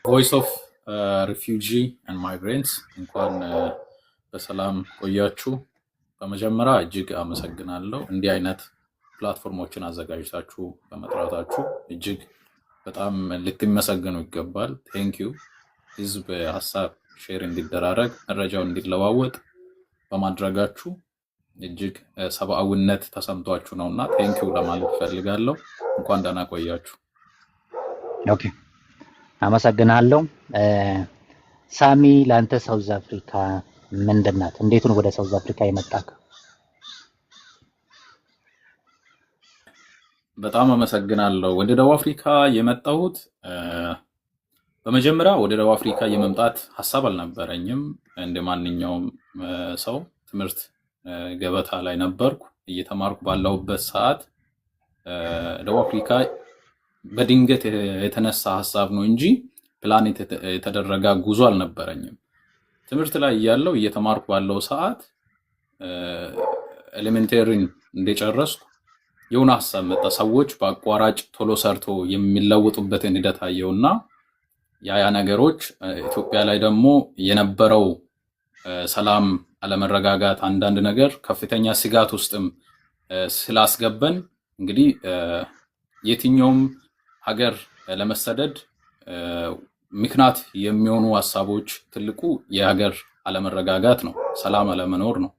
Voice of Refugee and Migrants እንኳን በሰላም ቆያችሁ። በመጀመሪያ እጅግ አመሰግናለሁ። እንዲህ አይነት platform ኦችን አዘጋጅታችሁ በመጥራታችሁ እጅግ በጣም ልትመሰገኑ ይገባል። Thank you። ህዝብ ሀሳብ share እንዲደራረግ፣ መረጃው እንዲለዋወጥ በማድረጋችሁ እጅግ ሰብአዊነት ተሰምቷችሁ ነው እና thank you ለማለት እፈልጋለሁ። እንኳን ደህና ቆያችሁ። Okay፣ አመሰግናለሁ። ሳሚ፣ ለአንተ South Africa ምንድን ናት? እንዴት ነው ወደ South Africa የመጣክ? በጣም አመሰግናለሁ። ወደ ደቡብ አፍሪካ የመጣሁት በመጀመሪያ ወደ ደቡብ አፍሪካ የመምጣት ሀሳብ አልነበረኝም። እንደ ማንኛውም ሰው ትምህርት ገበታ ላይ ነበርኩ። እየተማርኩ ባለሁበት ሰዓት ደቡብ አፍሪካ በድንገት የተነሳ ሀሳብ ነው እንጂ ፕላን የተደረገ ጉዞ አልነበረኝም። ትምህርት ላይ እያለሁ፣ እየተማርኩ ባለው ሰዓት፣ elementary ን እንደጨረስኩ የሆነ ሀሳብ መጣ። ሰዎች በአቋራጭ ቶሎ ሰርቶ የሚለወጡበትን ሂደት አየውና ያ ያ ነገሮች፣ ኢትዮጵያ ላይ ደግሞ የነበረው ሰላም አለመረጋጋት፣ አንዳንድ ነገር ከፍተኛ ስጋት ውስጥም ስላስገበን እንግዲህ የትኛውም ሀገር ለመሰደድ ምክንያት የሚሆኑ ሀሳቦች ትልቁ የሀገር አለመረጋጋት ነው፣ ሰላም አለመኖር ነው።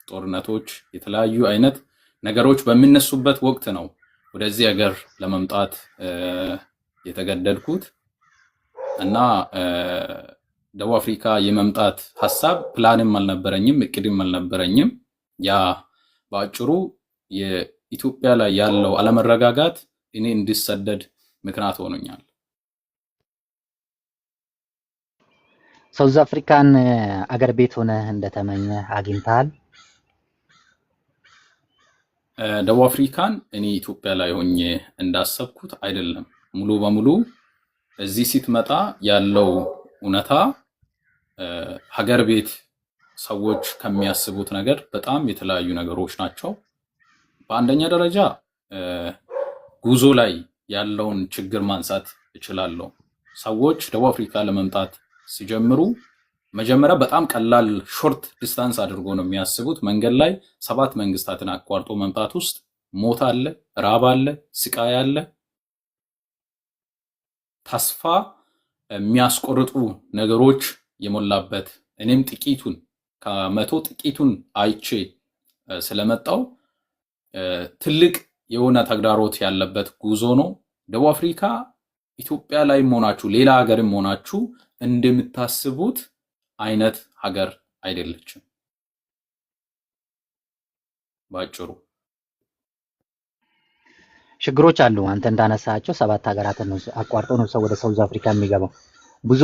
ጦርነቶች፣ የተለያዩ አይነት ነገሮች በሚነሱበት ወቅት ነው ወደዚህ ሀገር ለመምጣት የተገደድኩት እና ደቡብ አፍሪካ የመምጣት ሀሳብ ፕላንም አልነበረኝም፣ እቅድም አልነበረኝም። ያ በአጭሩ የኢትዮጵያ ላይ ያለው አለመረጋጋት እኔ እንድሰደድ ምክንያት ሆኖኛል። South Africa ን አገር ቤት ሆነህ እንደተመኘ አግኝተሃል? ደቡብ አፍሪካን እኔ ኢትዮጵያ ላይ ሆኜ እንዳሰብኩት አይደለም። ሙሉ በሙሉ እዚህ ስትመጣ ያለው እውነታ ሀገር ቤት ሰዎች ከሚያስቡት ነገር በጣም የተለያዩ ነገሮች ናቸው። በአንደኛ ደረጃ ጉዞ ላይ ያለውን ችግር ማንሳት እችላለሁ። ሰዎች ደቡብ አፍሪካ ለመምጣት ሲጀምሩ መጀመሪያ በጣም ቀላል short distance አድርጎ ነው የሚያስቡት። መንገድ ላይ 7 መንግስታትን አቋርጦ መምጣት ውስጥ ሞት አለ፣ ራብ አለ፣ ስቃይ አለ፣ ተስፋ የሚያስቆርጡ ነገሮች የሞላበት፣ እኔም ጥቂቱን ከ100 ጥቂቱን አይቼ ስለመጣው ትልቅ የሆነ ተግዳሮት ያለበት ጉዞ ነው። ደቡብ አፍሪካ ኢትዮጵያ ላይም ሆናችሁ ሌላ ሀገርም ሆናችሁ እንደምታስቡት አይነት ሀገር አይደለችም። ባጭሩ። ችግሮች አሉ። አንተ እንዳነሳቸው 7 ሀገራትን ነው አቋርጦ ነው ሰው ወደ South Africa የሚገባው። ብዙ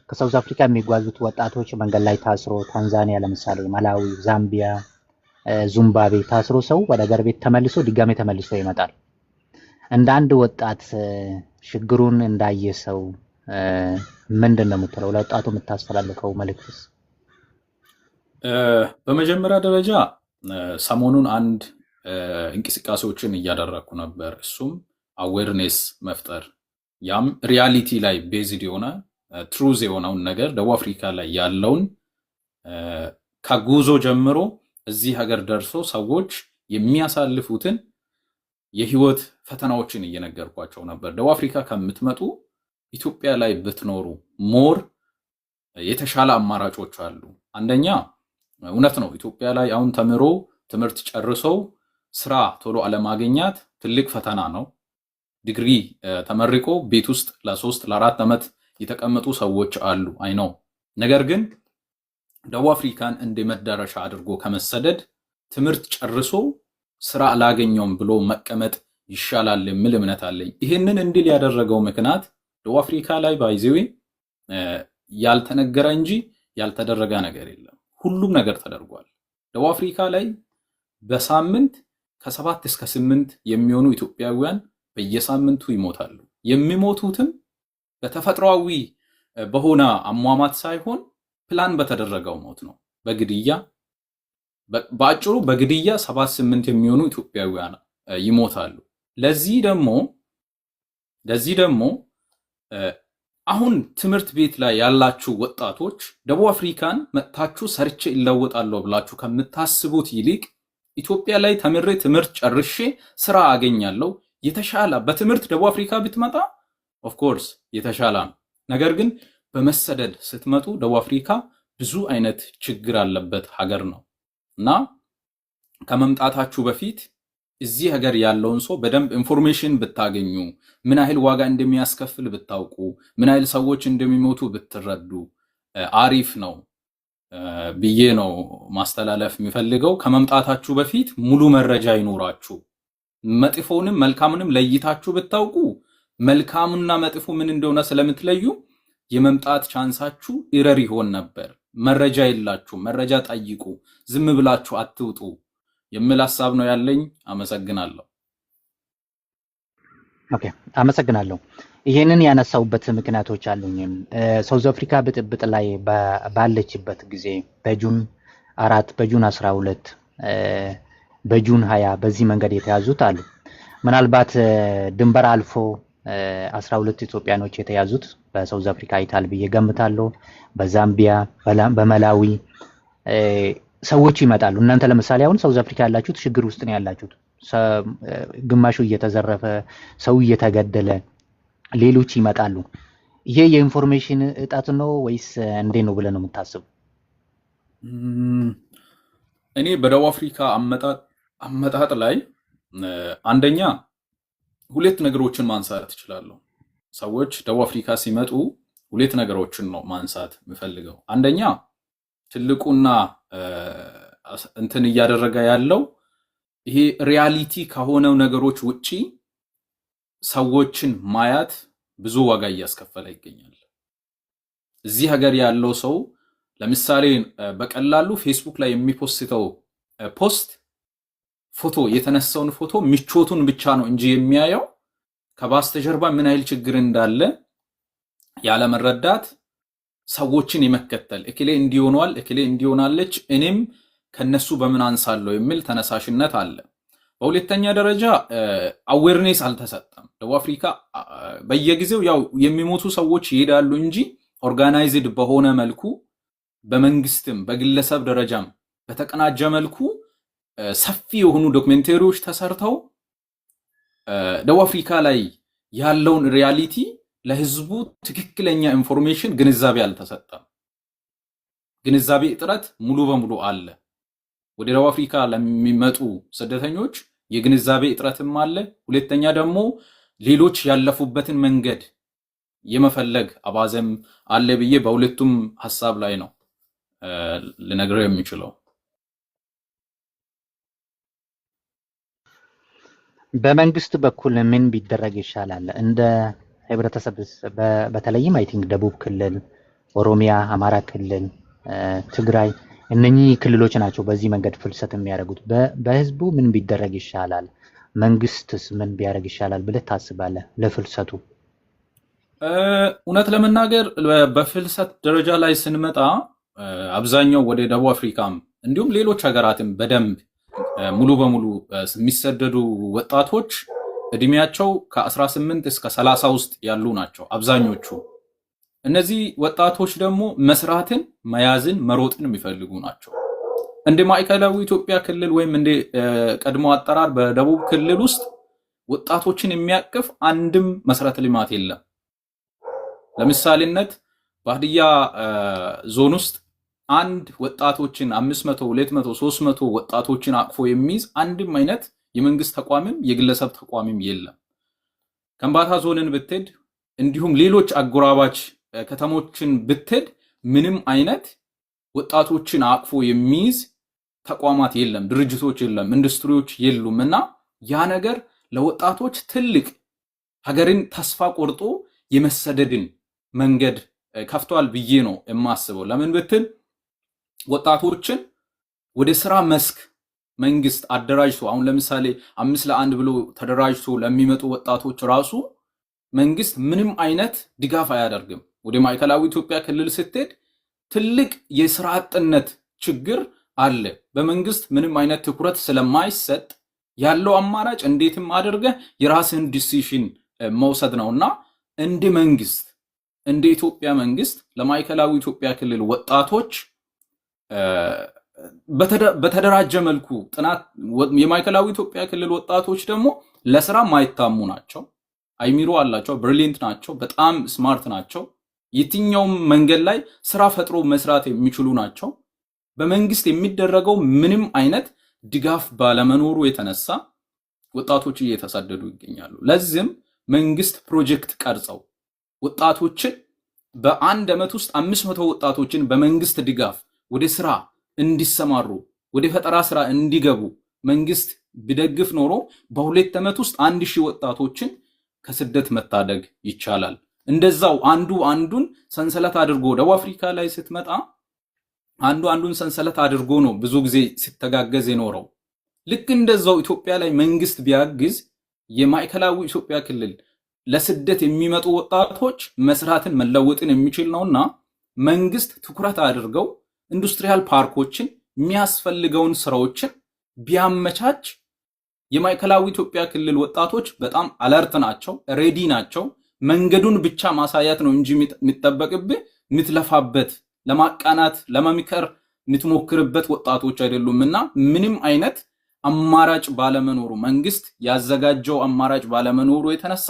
ከ South Africa የሚጓዙት ወጣቶች መንገድ ላይ ታስሮ ታንዛኒያ ለምሳሌ፣ ማላዊ፣ ዛምቢያ፣ ዚምባብዌ ታስሮ ሰው ወደ ሀገር ቤት ተመልሶ ድጋሜ ተመልሶ ይመጣል። እንደ አንድ ወጣት ችግሩን እንዳየ ሰው ምንድን ነው የምትለው? ለወጣቱ የምታስተላልፈው መልእክትስ? በመጀመሪያ ደረጃ ሰሞኑን አንድ እንቅስቃሴዎችን እያደረግኩ ነበር። እሱም awareness መፍጠር፣ ያም reality ላይ based የሆነ truth የሆነውን ነገር፣ ደቡብ አፍሪካ ላይ ያለውን ከጉዞ ጀምሮ እዚህ ሀገር ደርሶ ሰዎች የሚያሳልፉትን የህይወት ፈተናዎችን እየነገርኳቸው ነበር። ደቡብ አፍሪካ ከምትመጡ ኢትዮጵያ ላይ ብትኖሩ more የተሻለ አማራጮች አሉ። አንደኛ እውነት ነው፣ ኢትዮጵያ ላይ አሁን ተምሮ ትምህርት ጨርሰው ስራ ቶሎ አለማግኘት ትልቅ ፈተና ነው። ዲግሪ ተመርቆ ቤት ውስጥ ለ3 ለ4 ዓመት የተቀመጡ ሰዎች አሉ። I know። ነገር ግን ደቡብ አፍሪካን እንደ መዳረሻ አድርጎ ከመሰደድ ትምህርት ጨርሶ ስራ አላገኘውም ብሎ መቀመጥ ይሻላል የሚል እምነት አለኝ። ይህንን እንድል ያደረገው ምክንያት ደቡብ አፍሪካ ላይ by the way ያልተነገረ እንጂ ያልተደረገ ነገር የለም። ሁሉም ነገር ተደርጓል። ደቡብ አፍሪካ ላይ በሳምንት ከ7 እስከ 8 የሚሆኑ ኢትዮጵያውያን በየሳምንቱ ይሞታሉ። የሚሞቱትም በተፈጥሯዊ በሆነ አሟሟት ሳይሆን ፕላን በተደረገው ሞት ነው። በግድያ፣ በአጭሩ በግድያ 7 8 የሚሆኑ ኢትዮጵያውያን ይሞታሉ። ለዚህ ደግሞ አሁን ትምህርት ቤት ላይ ያላችሁ ወጣቶች ደቡብ አፍሪካን መጥታችሁ ሰርቼ እለወጣለሁ ብላችሁ ከምታስቡት ይልቅ ኢትዮጵያ ላይ ተምሬ ትምህርት ጨርሼ ስራ አገኛለሁ፣ የተሻለ በትምህርት ደቡብ አፍሪካ ብትመጣ of course የተሻለ ነው። ነገር ግን በመሰደድ ስትመጡ ደቡብ አፍሪካ ብዙ አይነት ችግር አለበት ሀገር ነው። እና ከመምጣታችሁ በፊት እዚህ ሀገር ያለውን ሰው በደንብ information ብታገኙ፣ ምን ያህል ዋጋ እንደሚያስከፍል ብታውቁ፣ ምን ያህል ሰዎች እንደሚሞቱ ብትረዱ አሪፍ ነው ብዬ ነው ማስተላለፍ የምፈልገው። ከመምጣታችሁ በፊት ሙሉ መረጃ ይኑራችሁ። መጥፎውንም መልካሙንም ለይታችሁ ብታውቁ፣ መልካሙና መጥፎ ምን እንደሆነ ስለምትለዩ የመምጣት chance ኣችሁ error ይሆን ነበር። መረጃ የላችሁ፣ መረጃ ጠይቁ፣ ዝም ብላችሁ አትውጡ የሚል ሀሳብ ነው ያለኝ። አመሰግናለሁ። Okay፣ አመሰግናለሁ። ይህንን ያነሳሁበት ምክንያቶች አሉኝ። South Africa ብጥብጥ ላይ ባለችበት ጊዜ በ June 4፣ በ June 12፣ በ June 20 በዚህ መንገድ የተያዙት አሉ። ምናልባት ድንበር አልፎ 12 ኢትዮጵያኖች የተያዙት በ South Africa አይታል ብዬ ገምታለሁ። በዛምቢያ፣ በመላዊ ሰዎች ይመጣሉ። እናንተ ለምሳሌ አሁን South Africa ያላችሁት ችግር ውስጥ ነው ያላችሁት። ግማሹ እየተዘረፈ፣ ሰው እየተገደለ፣ ሌሎች ይመጣሉ። ይሄ የ information እጥረት ነው ወይስ እንዴት ነው ብለህ ነው የምታስቡ? እኔ በደቡብ አፍሪካ አመጣጥ ላይ አንደኛ ሁለት ነገሮችን ማንሳት እችላለሁ። ሰዎች ደቡብ አፍሪካ ሲመጡ ሁለት ነገሮችን ነው ማንሳት የምፈልገው። አንደኛ ትልቁና እንትን እያደረገ ያለው ይሄ reality ከሆነው ነገሮች ውጪ ሰዎችን ማያት ብዙ ዋጋ እያስከፈለ ይገኛል። እዚህ ሀገር ያለው ሰው ለምሳሌ በቀላሉ ፌስቡክ ላይ የሚ post ተው post ፎቶ፣ የተነሳውን ፎቶ ምቾቱን ብቻ ነው እንጂ የሚያየው ከበስተጀርባ ምን ያህል ችግር እንዳለ ያለመረዳት፣ ሰዎችን የመከተል፣ እከሌ እንዲህ ሆኗል፣ እከሌ እንዲህ ሆናለች፣ እኔም ከነሱ በምን አንሳለሁ የሚል ተነሳሽነት አለ። በሁለተኛ ደረጃ awareness አልተሰጠም። ደቡብ አፍሪካ በየጊዜው ያው የሚሞቱ ሰዎች ይሄዳሉ እንጂ organized በሆነ መልኩ በመንግስትም በግለሰብ ደረጃም በተቀናጀ መልኩ ሰፊ የሆኑ documentary ዎች ተሰርተው ደቡብ አፍሪካ ላይ ያለውን reality ለህዝቡ ትክክለኛ information ግንዛቤ አልተሰጠም። ግንዛቤ እጥረት ሙሉ በሙሉ አለ። ወደ ደቡብ አፍሪካ ለሚመጡ ስደተኞች የግንዛቤ እጥረትም አለ። ሁለተኛ ደግሞ ሌሎች ያለፉበትን መንገድ የመፈለግ አባዜም አለ ብዬ በሁለቱም ሀሳብ ላይ ነው ልነግረው የሚችለው። በመንግስት በኩል ምን ቢደረግ ይሻላል? እንደ ህብረተሰብ በተለይም I think ደቡብ ክልል፣ ኦሮሚያ፣ አማራ ክልል፣ ትግራይ እነኚህ ክልሎች ናቸው በዚህ መንገድ ፍልሰት የሚያደርጉት። በህዝቡ ምን ቢደረግ ይሻላል? መንግስትስ ምን ቢያደርግ ይሻላል ብለህ ታስባለህ ለፍልሰቱ? እውነት ለመናገር በፍልሰት ደረጃ ላይ ስንመጣ አብዛኛው ወደ ደቡብ አፍሪካም እንዲሁም ሌሎች ሀገራትም በደንብ ሙሉ በሙሉ የሚሰደዱ ወጣቶች እድሜያቸው ከ18 እስከ 30 ውስጥ ያሉ ናቸው አብዛኞቹ። እነዚህ ወጣቶች ደግሞ መስራትን፣ መያዝን፣ መሮጥን የሚፈልጉ ናቸው። እንደ ማዕከላዊ ኢትዮጵያ ክልል ወይም እንደ ቀድሞ አጠራር በደቡብ ክልል ውስጥ ወጣቶችን የሚያቅፍ አንድም መሰረተ ልማት የለም። ለምሳሌነት በሀዲያ ዞን ውስጥ አንድ ወጣቶችን 500፣ 200፣ 300 ወጣቶችን አቅፎ የሚይዝ አንድም አይነት የመንግስት ተቋምም የግለሰብ ተቋምም የለም። ከምባታ ዞንን ብትሄድ እንዲሁም ሌሎች አጎራባች ከተሞችን ብትሄድ ምንም አይነት ወጣቶችን አቅፎ የሚይዝ ተቋማት የለም፣ ድርጅቶች የለም፣ ኢንዱስትሪዎች የሉም። እና ያ ነገር ለወጣቶች ትልቅ ሀገርን ተስፋ ቆርጦ የመሰደድን መንገድ ከፍቷል ብዬ ነው የማስበው። ለምን ብትል ወጣቶችን ወደ ስራ መስክ መንግስት አደራጅቶ፣ አሁን ለምሳሌ 5 ለ1 ብሎ ተደራጅቶ ለሚመጡ ወጣቶች ራሱ መንግስት ምንም አይነት ድጋፍ አያደርግም። ወደ ማዕከላዊ ኢትዮጵያ ክልል ስትሄድ ትልቅ የስራ አጥነት ችግር አለ። በመንግስት ምንም አይነት ትኩረት ስለማይሰጥ ያለው አማራጭ እንዴትም አድርገህ የራስህን decision መውሰድ ነው። እና እንደ መንግስት እንደ ኢትዮጵያ መንግስት ለማዕከላዊ ኢትዮጵያ ክልል ወጣቶች በተደራጀ መልኩ ጥናት፣ የማዕከላዊ ኢትዮጵያ ክልል ወጣቶች ደግሞ ለስራ ማይታሙ ናቸው። አይሚሮ አላቸው፣ brilliant ናቸው፣ በጣም smart ናቸው። የትኛውም መንገድ ላይ ስራ ፈጥሮ መስራት የሚችሉ ናቸው። በመንግስት የሚደረገው ምንም አይነት ድጋፍ ባለመኖሩ የተነሳ ወጣቶች እየተሰደዱ ይገኛሉ። ለዚህም መንግስት ፕሮጀክት ቀርጸው ወጣቶችን በአንድ ዓመት ውስጥ 500 ወጣቶችን በመንግስት ድጋፍ ወደ ስራ እንዲሰማሩ፣ ወደ ፈጠራ ስራ እንዲገቡ መንግስት ቢደግፍ ኖሮ በ2 ዓመት ውስጥ 1,000 ወጣቶችን ከስደት መታደግ ይቻላል። እንደዛው አንዱ አንዱን ሰንሰለት አድርጎ ደቡብ አፍሪካ ላይ ስትመጣ አንዱ አንዱን ሰንሰለት አድርጎ ነው ብዙ ጊዜ ሲተጋገዝ የኖረው። ልክ እንደዛው ኢትዮጵያ ላይ መንግስት ቢያግዝ የማዕከላዊ ኢትዮጵያ ክልል ለስደት የሚመጡ ወጣቶች መስራትን መለወጥን የሚችል ነውና መንግስት ትኩረት አድርገው industrial ፓርኮችን የሚያስፈልገውን ስራዎችን ቢያመቻች የማዕከላዊ ኢትዮጵያ ክልል ወጣቶች በጣም alert ናቸው፣ ready ናቸው። መንገዱን ብቻ ማሳየት ነው እንጂ የሚጠበቅብህ የምትለፋበት፣ ለማቃናት ለመምከር የምትሞክርበት ወጣቶች አይደሉም። እና ምንም አይነት አማራጭ ባለመኖሩ፣ መንግስት ያዘጋጀው አማራጭ ባለመኖሩ የተነሳ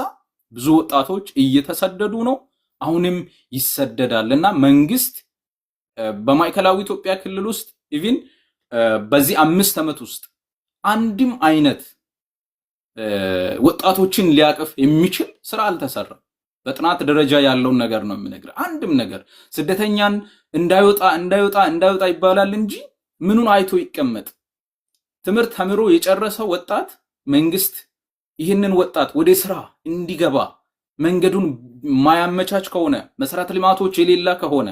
ብዙ ወጣቶች እየተሰደዱ ነው። አሁንም ይሰደዳል። እና መንግስት በማዕከላዊ ኢትዮጵያ ክልል ውስጥ even በዚህ 5 ዓመት ውስጥ አንድም አይነት ወጣቶችን ሊያቅፍ የሚችል ስራ አልተሰራም። በጥናት ደረጃ ያለውን ነገር ነው የምነግርህ። አንድም ነገር ስደተኛን እንዳይወጣ እንዳይወጣ እንዳይወጣ ይባላል እንጂ ምኑን አይቶ ይቀመጥ? ትምህርት ተምሮ የጨረሰው ወጣት መንግስት ይህንን ወጣት ወደ ስራ እንዲገባ መንገዱን ማያመቻች ከሆነ፣ መሰረተ ልማቶች የሌላ ከሆነ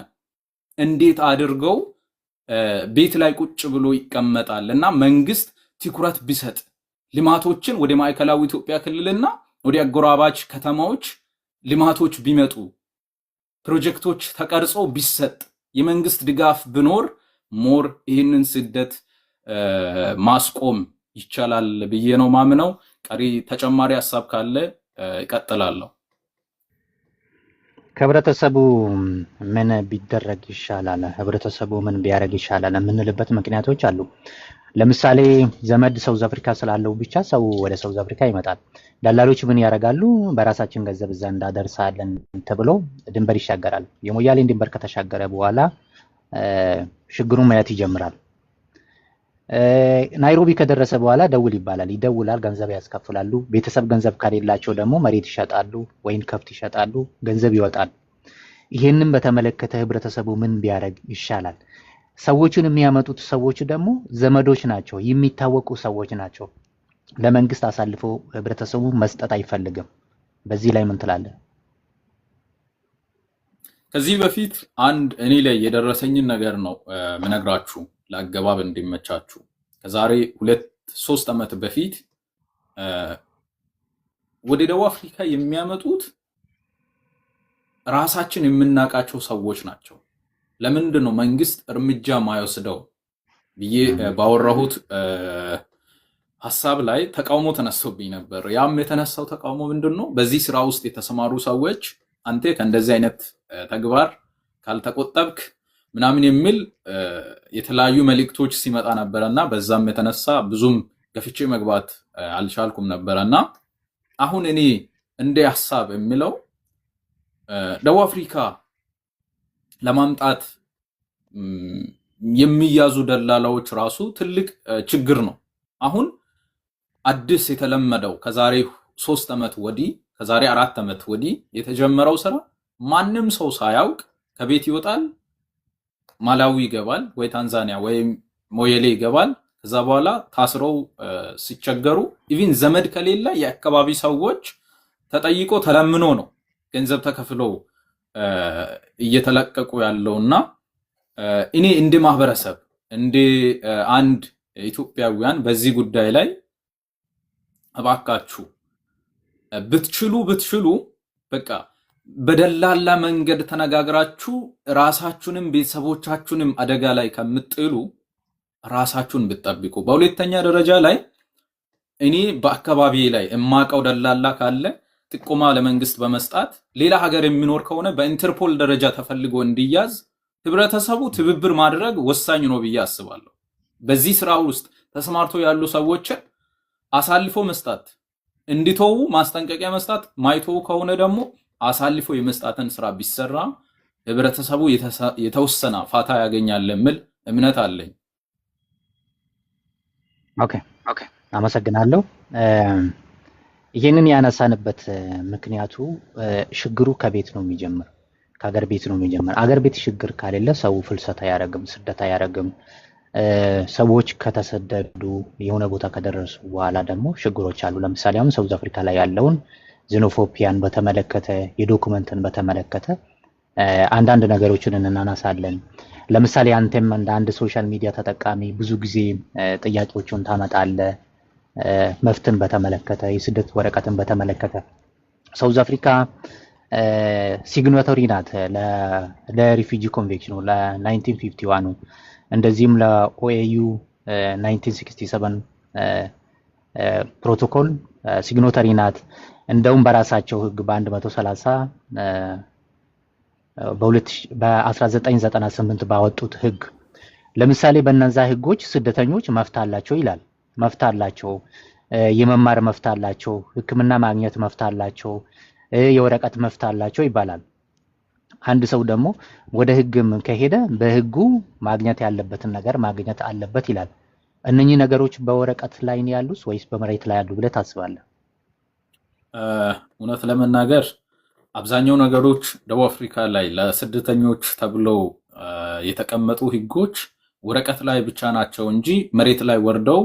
እንዴት አድርገው ቤት ላይ ቁጭ ብሎ ይቀመጣል? እና መንግስት ትኩረት ቢሰጥ፣ ልማቶችን ወደ ማዕከላዊ ኢትዮጵያ ክልልና ወደ አጎራባች ከተማዎች ልማቶች ቢመጡ፣ ፕሮጀክቶች ተቀርጾ ቢሰጥ፣ የመንግስት ድጋፍ ቢኖር more ይህንን ስደት ማስቆም ይቻላል ብዬ ነው ማምነው። ቀሪ ተጨማሪ ሀሳብ ካለ እቀጥላለሁ። ከህብረተሰቡ ምን ቢደረግ ይሻላል፣ ህብረተሰቡ ምን ቢያደርግ ይሻላል የምንልበት ምክንያቶች አሉ። ለምሳሌ ዘመድ South Africa ስላለው ብቻ ሰው ወደ South Africa ይመጣል። ደላሎች ምን ያደርጋሉ? በራሳችን ገንዘብ እዛ እንዳደርሳለን ተብሎ ድንበር ይሻገራል። የሞያሌን ድንበር ከተሻገረ በኋላ ችግሩን ማየት ይጀምራል። ናይሮቢ ከደረሰ በኋላ ደውል ይባላል። ይደውላል፣ ገንዘብ ያስከፍላሉ። ቤተሰብ ገንዘብ ከሌላቸው ደግሞ መሬት ይሸጣሉ ወይም ከብት ይሸጣሉ፣ ገንዘብ ይወጣል። ይሄንን በተመለከተ ህብረተሰቡ ምን ቢያደርግ ይሻላል? ሰዎቹን የሚያመጡት ሰዎች ደግሞ ዘመዶች ናቸው፣ የሚታወቁ ሰዎች ናቸው። ለመንግስት አሳልፎ ህብረተሰቡ መስጠት አይፈልግም። በዚህ ላይ ምን ትላለህ? ከዚህ በፊት አንድ እኔ ላይ የደረሰኝን ነገር ነው ምነግራችሁ ለአገባብ እንዲመቻችሁ። ከዛሬ 2-3 ዓመት በፊት ወደ ደቡብ አፍሪካ የሚያመጡት ራሳችን የምናውቃቸው ሰዎች ናቸው። ለምንድን ነው መንግስት እርምጃ ማይወስደው ብዬ ባወራሁት ሀሳብ ላይ ተቃውሞ ተነስቶብኝ ነበር። ያም የተነሳው ተቃውሞ ምንድን ነው? በዚህ ስራ ውስጥ የተሰማሩ ሰዎች አንተ ከእንደዚህ አይነት ተግባር ካልተቆጠብክ ምናምን የሚል የተለያዩ መልእክቶች ሲመጣ ነበረ እና በዛም የተነሳ ብዙም ገፍቼ መግባት አልቻልኩም ነበረ። እና አሁን እኔ እንደ ሀሳብ የሚለው ደቡብ አፍሪካ ለማምጣት የሚያዙ ደላላዎች ራሱ ትልቅ ችግር ነው። አሁን አዲስ የተለመደው ከዛሬ 3 ዓመት ወዲህ፣ ከዛሬ 4 ዓመት ወዲህ የተጀመረው ስራ ማንም ሰው ሳያውቅ ከቤት ይወጣል፣ ማላዊ ይገባል ወይ ታንዛኒያ ወይም ሞየሌ ይገባል። ከዛ በኋላ ታስረው ሲቸገሩ even ዘመድ ከሌለ የአካባቢ ሰዎች ተጠይቆ ተለምኖ ነው ገንዘብ ተከፍሎ እየተለቀቁ ያለውና እኔ እንደ ማህበረሰብ፣ እንደ አንድ ኢትዮጵያውያን በዚህ ጉዳይ ላይ እባካችሁ ብትችሉ ብትችሉ በቃ በደላላ መንገድ ተነጋግራችሁ ራሳችሁንም ቤተሰቦቻችሁንም አደጋ ላይ ከምጥሉ ራሳችሁን ብትጠብቁ። በሁለተኛ ደረጃ ላይ እኔ በአካባቢ ላይ የማውቀው ደላላ ካለ ጥቆማ ለመንግስት በመስጣት፣ ሌላ ሀገር የሚኖር ከሆነ በኢንተርፖል ደረጃ ተፈልጎ እንዲያዝ ህብረተሰቡ ትብብር ማድረግ ወሳኝ ነው ብዬ አስባለሁ። በዚህ ስራ ውስጥ ተሰማርቶ ያሉ ሰዎችን አሳልፎ መስጣት፣ እንዲተዉ ማስጠንቀቂያ መስጣት፣ ማይተዉ ከሆነ ደግሞ አሳልፎ የመስጣትን ስራ ቢሰራ ህብረተሰቡ የተወሰነ ፋታ ያገኛል የሚል እምነት አለኝ። Okay፣ አመሰግናለሁ። ይህንን ያነሳንበት ምክንያቱ ችግሩ ከቤት ነው የሚጀምር፣ ከአገር ቤት ነው የሚጀምር። አገር ቤት ችግር ከሌለ ሰው ፍልሰት አያደርግም፣ ስደት አያደርግም። ሰዎች ከተሰደዱ፣ የሆነ ቦታ ከደረሱ በኋላ ደግሞ ችግሮች አሉ። ለምሳሌ አሁን South Africa ላይ ያለውን xenophobia ን በተመለከተ፣ የ document ን በተመለከተ አንዳንድ ነገሮችን እናነሳለን። ለምሳሌ አንተም እንደ አንድ social media ተጠቃሚ ብዙ ጊዜ ጥያቄዎችን ታመጣለህ። መብትን በተመለከተ፣ የስደት ወረቀትን በተመለከተ South Africa signatory ናት ለ Refugee Convention ኑ ለ1951፣ እንደዚህም ለ OAU 1967 ፕሮቶኮል signatory ናት። እንደውም በራሳቸው ህግ በ130 በ1998 ባወጡት ህግ ለምሳሌ በእነዛ ህጎች ስደተኞች መብት አላቸው ይላል። መብት አላቸው፣ የመማር መብት አላቸው፣ ሕክምና ማግኘት መብት አላቸው፣ የወረቀት መብት አላቸው ይባላል። አንድ ሰው ደግሞ ወደ ህግም ከሄደ በህጉ ማግኘት ያለበትን ነገር ማግኘት አለበት ይላል። እነኚህ ነገሮች በወረቀት ላይ ነው ያሉት ወይስ በመሬት ላይ ያሉ ብለህ ታስባለህ? እውነት ለመናገር አብዛኛው ነገሮች ደቡብ አፍሪካ ላይ ለስደተኞች ተብለው የተቀመጡ ህጎች ወረቀት ላይ ብቻ ናቸው እንጂ መሬት ላይ ወርደው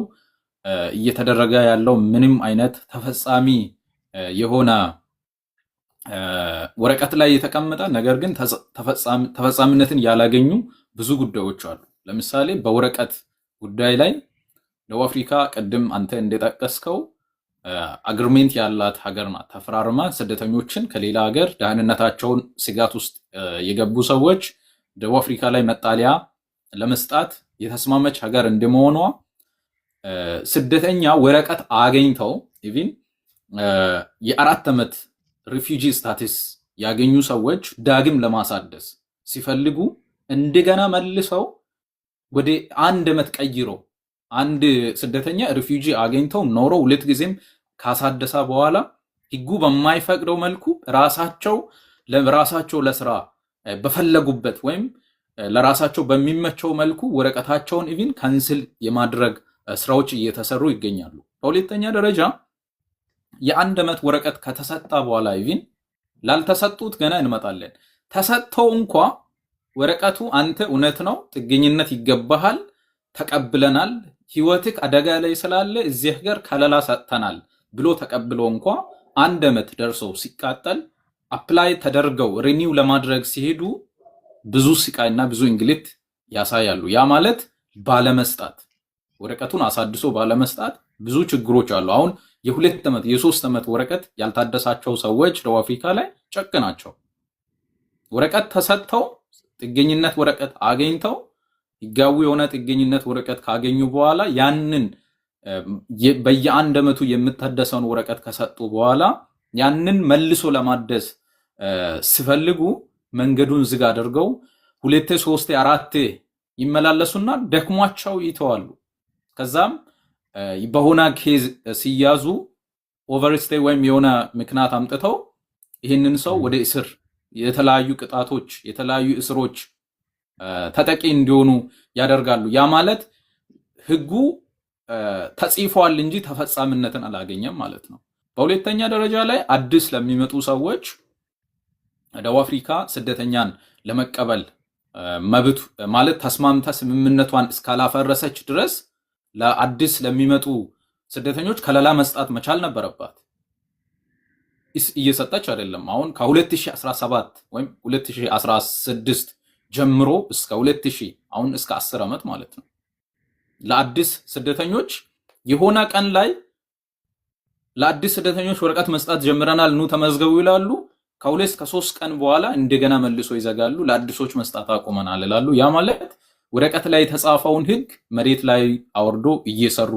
እየተደረገ ያለው ምንም አይነት ተፈጻሚ የሆነ፣ ወረቀት ላይ የተቀመጠ ነገር ግን ተፈጻሚነትን ያላገኙ ብዙ ጉዳዮች አሉ። ለምሳሌ በወረቀት ጉዳይ ላይ ደቡብ አፍሪካ ቅድም አንተ እንደጠቀስከው agreement ያላት ሀገር ናት። ተፈራርማ ስደተኞችን ከሌላ ሀገር ደህንነታቸውን ስጋት ውስጥ የገቡ ሰዎች ደቡብ አፍሪካ ላይ መጠለያ ለመስጣት የተስማማች ሀገር እንደመሆኗ ስደተኛ ወረቀት አገኝተው even የ4 ዓመት refugee status ያገኙ ሰዎች ዳግም ለማሳደስ ሲፈልጉ እንደገና መልሰው ወደ 1 ዓመት ቀይሮ፣ አንድ ስደተኛ refugee አግኝተው ኖሮ ሁለት ጊዜም ካሳደሰ በኋላ ህጉ በማይፈቅደው መልኩ ራሳቸው ለራሳቸው ለስራ በፈለጉበት ወይም ለራሳቸው በሚመቸው መልኩ ወረቀታቸውን even cancel የማድረግ ስራዎች እየተሰሩ ይገኛሉ። በሁለተኛ ደረጃ የ1 ዓመት ወረቀት ከተሰጠ በኋላ፣ even ላልተሰጡት ገና እንመጣለን። ተሰጥተው እንኳ ወረቀቱ አንተ እውነት ነው ጥገኝነት ይገባሃል፣ ተቀብለናል፣ ህይወትህ አደጋ ላይ ስላለ እዚህ ሀገር ከለላ ሰጥተናል ብሎ ተቀብሎ እንኳ 1 ዓመት ደርሶ ሲቃጠል apply ተደርገው renew ለማድረግ ሲሄዱ ብዙ ስቃይና ብዙ እንግልት ያሳያሉ። ያ ማለት ባለመስጣት፣ ወረቀቱን አሳድሶ ባለመስጣት ብዙ ችግሮች አሉ። አሁን የ2 ዓመት የ3 ዓመት ወረቀት ያልታደሳቸው ሰዎች ደቡብ አፍሪካ ላይ ጨቅ ናቸው። ወረቀት ተሰጥተው፣ ጥገኝነት ወረቀት አገኝተው፣ ህጋዊ የሆነ ጥገኝነት ወረቀት ካገኙ በኋላ ያንን በየአንድ ዓመቱ የምታደሰውን ወረቀት ከሰጡ በኋላ ያንን መልሶ ለማደስ ሲፈልጉ መንገዱን ዝግ አድርገው ሁለቴ፣ ሶስቴ፣ አራቴ ይመላለሱና ደክሟቸው ይተዋሉ። ከዛም በሆነ case ሲያዙ overstay ወይም የሆነ ምክንያት አምጥተው ይህንን ሰው ወደ እስር፣ የተለያዩ ቅጣቶች፣ የተለያዩ እስሮች ተጠቂ እንዲሆኑ ያደርጋሉ። ያ ማለት ህጉ ተጽፏል እንጂ ተፈጻሚነትን አላገኘም ማለት ነው። በሁለተኛ ደረጃ ላይ አዲስ ለሚመጡ ሰዎች ደቡብ አፍሪካ ስደተኛን ለመቀበል መብቱ ማለት ተስማምታ ስምምነቷን እስካላፈረሰች ድረስ ለአዲስ ለሚመጡ ስደተኞች ከለላ መስጣት መቻል ነበረባት። እየሰጠች አይደለም። አሁን ከ2017 ወይም 2016 ጀምሮ እስከ 2000፣ አሁን እስከ 10 ዓመት ማለት ነው፣ ለአዲስ ስደተኞች የሆነ ቀን ላይ ለአዲስ ስደተኞች ወረቀት መስጠት ጀምረናል፣ ኑ ተመዝገቡ ይላሉ። ከ2 ከ3 ቀን በኋላ እንደገና መልሶ ይዘጋሉ። ለአዲሶች መስጠት አቁመናል ይላሉ። ያ ማለት ወረቀት ላይ የተጻፈውን ሕግ መሬት ላይ አውርዶ እየሰሩ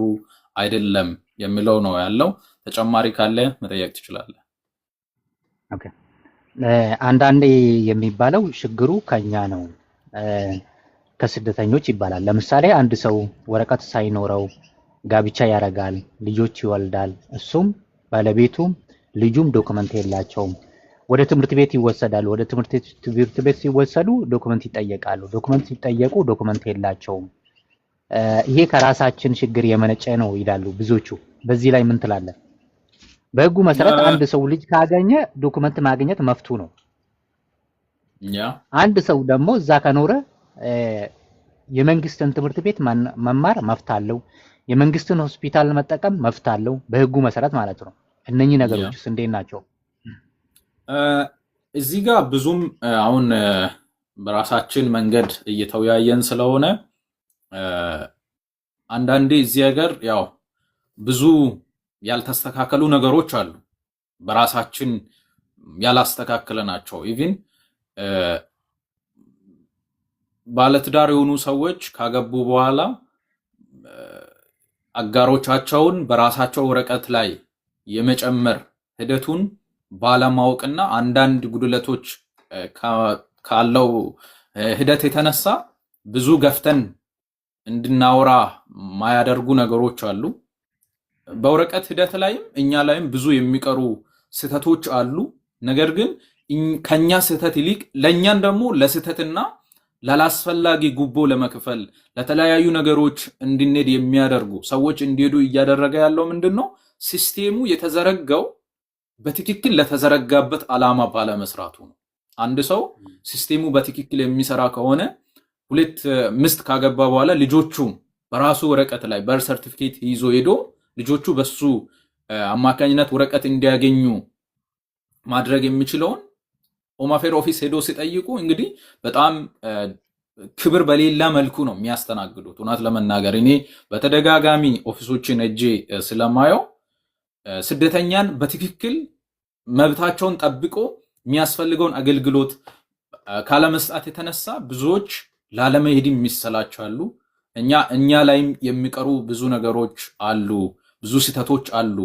አይደለም የሚለው ነው ያለው። ተጨማሪ ካለ መጠየቅ ትችላለህ። Okay። አንዳንዴ የሚባለው ችግሩ ከኛ ነው፣ ከስደተኞች ይባላል። ለምሳሌ አንድ ሰው ወረቀት ሳይኖረው ጋብቻ ያደርጋል፣ ልጆች ይወልዳል። እሱም ባለቤቱም ልጁም document የላቸውም። ወደ ትምህርት ቤት ይወሰዳሉ። ወደ ትምህርት ቤት ሲወሰዱ document ይጠየቃሉ። Document ሲጠየቁ document የላቸውም። ይሄ ከራሳችን ችግር የመነጨ ነው ይላሉ ብዙዎቹ። በዚህ ላይ ምን ትላለህ? በህጉ መሰረት አንድ ሰው ልጅ ካገኘ document ማግኘት መብቱ ነው። አንድ ሰው ደግሞ እዛ ከኖረ የመንግስትን ትምህርት ቤት መማር መብት አለው። የመንግስትን ሆስፒታል መጠቀም መብት አለው፣ በህጉ መሰረት ማለት ነው። እነኚህ ነገሮችስ እንዴት ናቸው? እዚህ ጋር ብዙም አሁን በራሳችን መንገድ እየተወያየን ስለሆነ፣ አንዳንዴ እዚህ ሀገር ያው ብዙ ያልተስተካከሉ ነገሮች አሉ፣ በራሳችን ያላስተካከልናቸው። Even ባለትዳር የሆኑ ሰዎች ካገቡ በኋላ አጋሮቻቸውን በራሳቸው ወረቀት ላይ የመጨመር ሂደቱን ባለማወቅና አንዳንድ ጉድለቶች ካለው ሂደት የተነሳ ብዙ ገፍተን እንድናወራ ማያደርጉ ነገሮች አሉ። በወረቀት ሂደት ላይም እኛ ላይም ብዙ የሚቀሩ ስህተቶች አሉ። ነገር ግን ከኛ ስህተት ይልቅ ለእኛን ደግሞ ለስህተትና ላላስፈላጊ ጉቦ ለመክፈል፣ ለተለያዩ ነገሮች እንድንሄድ የሚያደርጉ፣ ሰዎች እንዲሄዱ እያደረገ ያለው ምንድን ነው? System ኡ የተዘረጋው በትክክል ለተዘረጋበት ዓላማ ባለመስራቱ ነው። አንድ ሰው system ኡ በትክክል የሚሰራ ከሆነ፣ ሁለት ሚስት ካገባ በኋላ ልጆቹን በራሱ ወረቀት ላይ birth certificate ይዞ ሄዶ ልጆቹ በሱ አማካኝነት ወረቀት እንዲያገኙ ማድረግ የሚችለውን Home Affair office ሄዶ ሲጠይቁ እንግዲህ በጣም ክብር በሌለ መልኩ ነው የሚያስተናግዱት። እውነት ለመናገር እኔ በተደጋጋሚ office ኦችን ሄጄ ስለማየው ስደተኛን በትክክል መብታቸውን ጠብቆ የሚያስፈልገውን አገልግሎት ካለመስጠት የተነሳ ብዙዎች ላለመሄድም የሚሰላቻሉ። እኛ ላይም የሚቀሩ ብዙ ነገሮች አሉ፣ ብዙ ስህተቶች አሉ።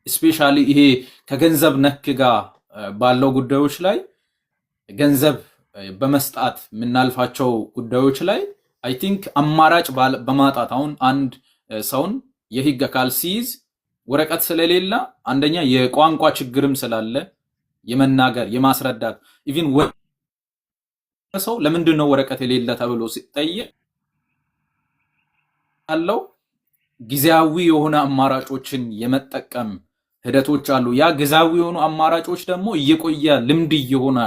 Especially ይሄ ከገንዘብ ነክ ጋር ባለው ጉዳዮች ላይ፣ ገንዘብ በመስጣት የምናልፋቸው ጉዳዮች ላይ I think አማራጭ በማጣት፣ አሁን አንድ ሰውን የህግ አካል ሲይዝ ወረቀት ስለሌለ፣ አንደኛ የቋንቋ ችግርም ስላለ የመናገር፣ የማስረዳት፣ even ሰው ለምንድን ነው ወረቀት የሌለ ተብሎ ሲጠየቅ ያለው ጊዜያዊ የሆነ አማራጮችን የመጠቀም ሂደቶች አሉ። ያ ጊዜያዊ የሆኑ አማራጮች ደግሞ እየቆየ ልምድ እየሆነ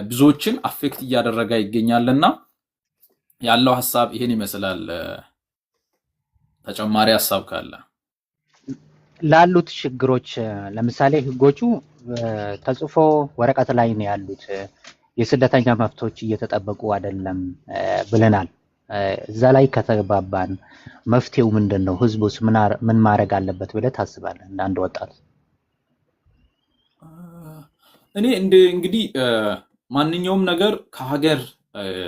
ብዙዎችን affect እያደረገ ይገኛልና ያለው ሀሳብ ይሄን ይመስላል። ተጨማሪ ሀሳብ ካለ። ላሉት ችግሮች፣ ለምሳሌ ህጎቹ ተጽፎ ወረቀት ላይ ነው ያሉት፣ የስደተኛ መብቶች እየተጠበቁ አይደለም ብለናል። እዛ ላይ ከተግባባን መፍትሄው ምንድን ነው? ህዝቡስ ምን ማድረግ አለበት ብለህ ታስባለህ እንደ አንድ ወጣት? እኔ እንደ እንግዲህ ማንኛውም ነገር ከሀገር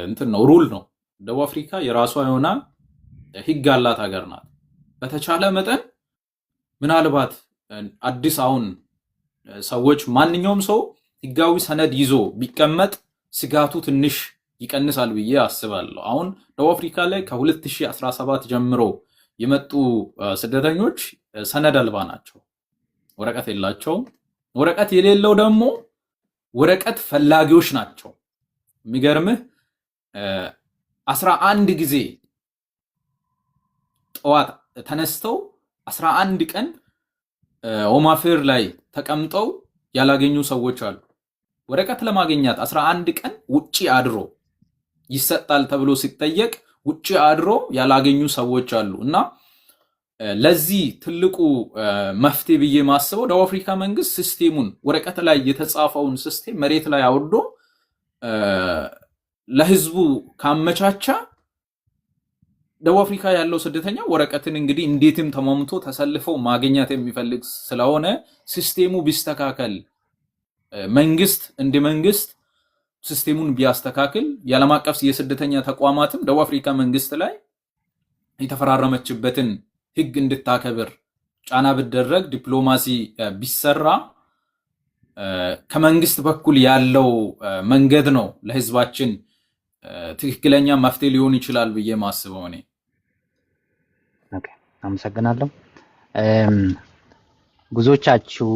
እንትን ነው፣ rule ነው። ደቡብ አፍሪካ የራሷ የሆነ ህግ ያላት ሀገር ናት። በተቻለ መጠን ምናልባት አዲስ አሁን ሰዎች፣ ማንኛውም ሰው ህጋዊ ሰነድ ይዞ ቢቀመጥ ስጋቱ ትንሽ ይቀንሳል ብዬ አስባለሁ። አሁን ደቡብ አፍሪካ ላይ ከ2017 ጀምሮ የመጡ ስደተኞች ሰነድ አልባ ናቸው። ወረቀት የላቸውም። ወረቀት የሌለው ደግሞ ወረቀት ፈላጊዎች ናቸው። የሚገርምህ 11 ጊዜ ጠዋት ተነስተው 11 ቀን Home Affair ላይ ተቀምጠው ያላገኙ ሰዎች አሉ። ወረቀት ለማግኘት 11 ቀን ውጪ አድሮ፣ ይሰጣል ተብሎ ሲጠየቅ ውጪ አድሮ ያላገኙ ሰዎች አሉ። እና ለዚህ ትልቁ መፍትሄ ብዬ ማስበው ደቡብ አፍሪካ መንግስት system ኡን፣ ወረቀት ላይ የተጻፈውን system መሬት ላይ አውርዶ ለህዝቡ ካመቻቸ፣ ደቡብ አፍሪካ ያለው ስደተኛ ወረቀትን እንግዲህ እንዴትም ተሟምቶ ተሰልፎ ማግኘት የሚፈልግ ስለሆነ system ኡ ቢስተካከል፣ መንግስት እንደ መንግስት system ኡን ቢያስተካክል፣ የዓለም አቀፍ የስደተኛ ተቋማትም ደቡብ አፍሪካ መንግስት ላይ የተፈራረመችበትን ህግ እንድታከብር ጫና ቢደረግ፣ ዲፕሎማሲ ቢሰራ ከመንግስት በኩል ያለው መንገድ ነው ለህዝባችን ትክክለኛ መፍትሄ ሊሆን ይችላል ብዬ ማስበው እኔ። Okay፣ አመሰግናለሁ። ብዙዎቻችሁ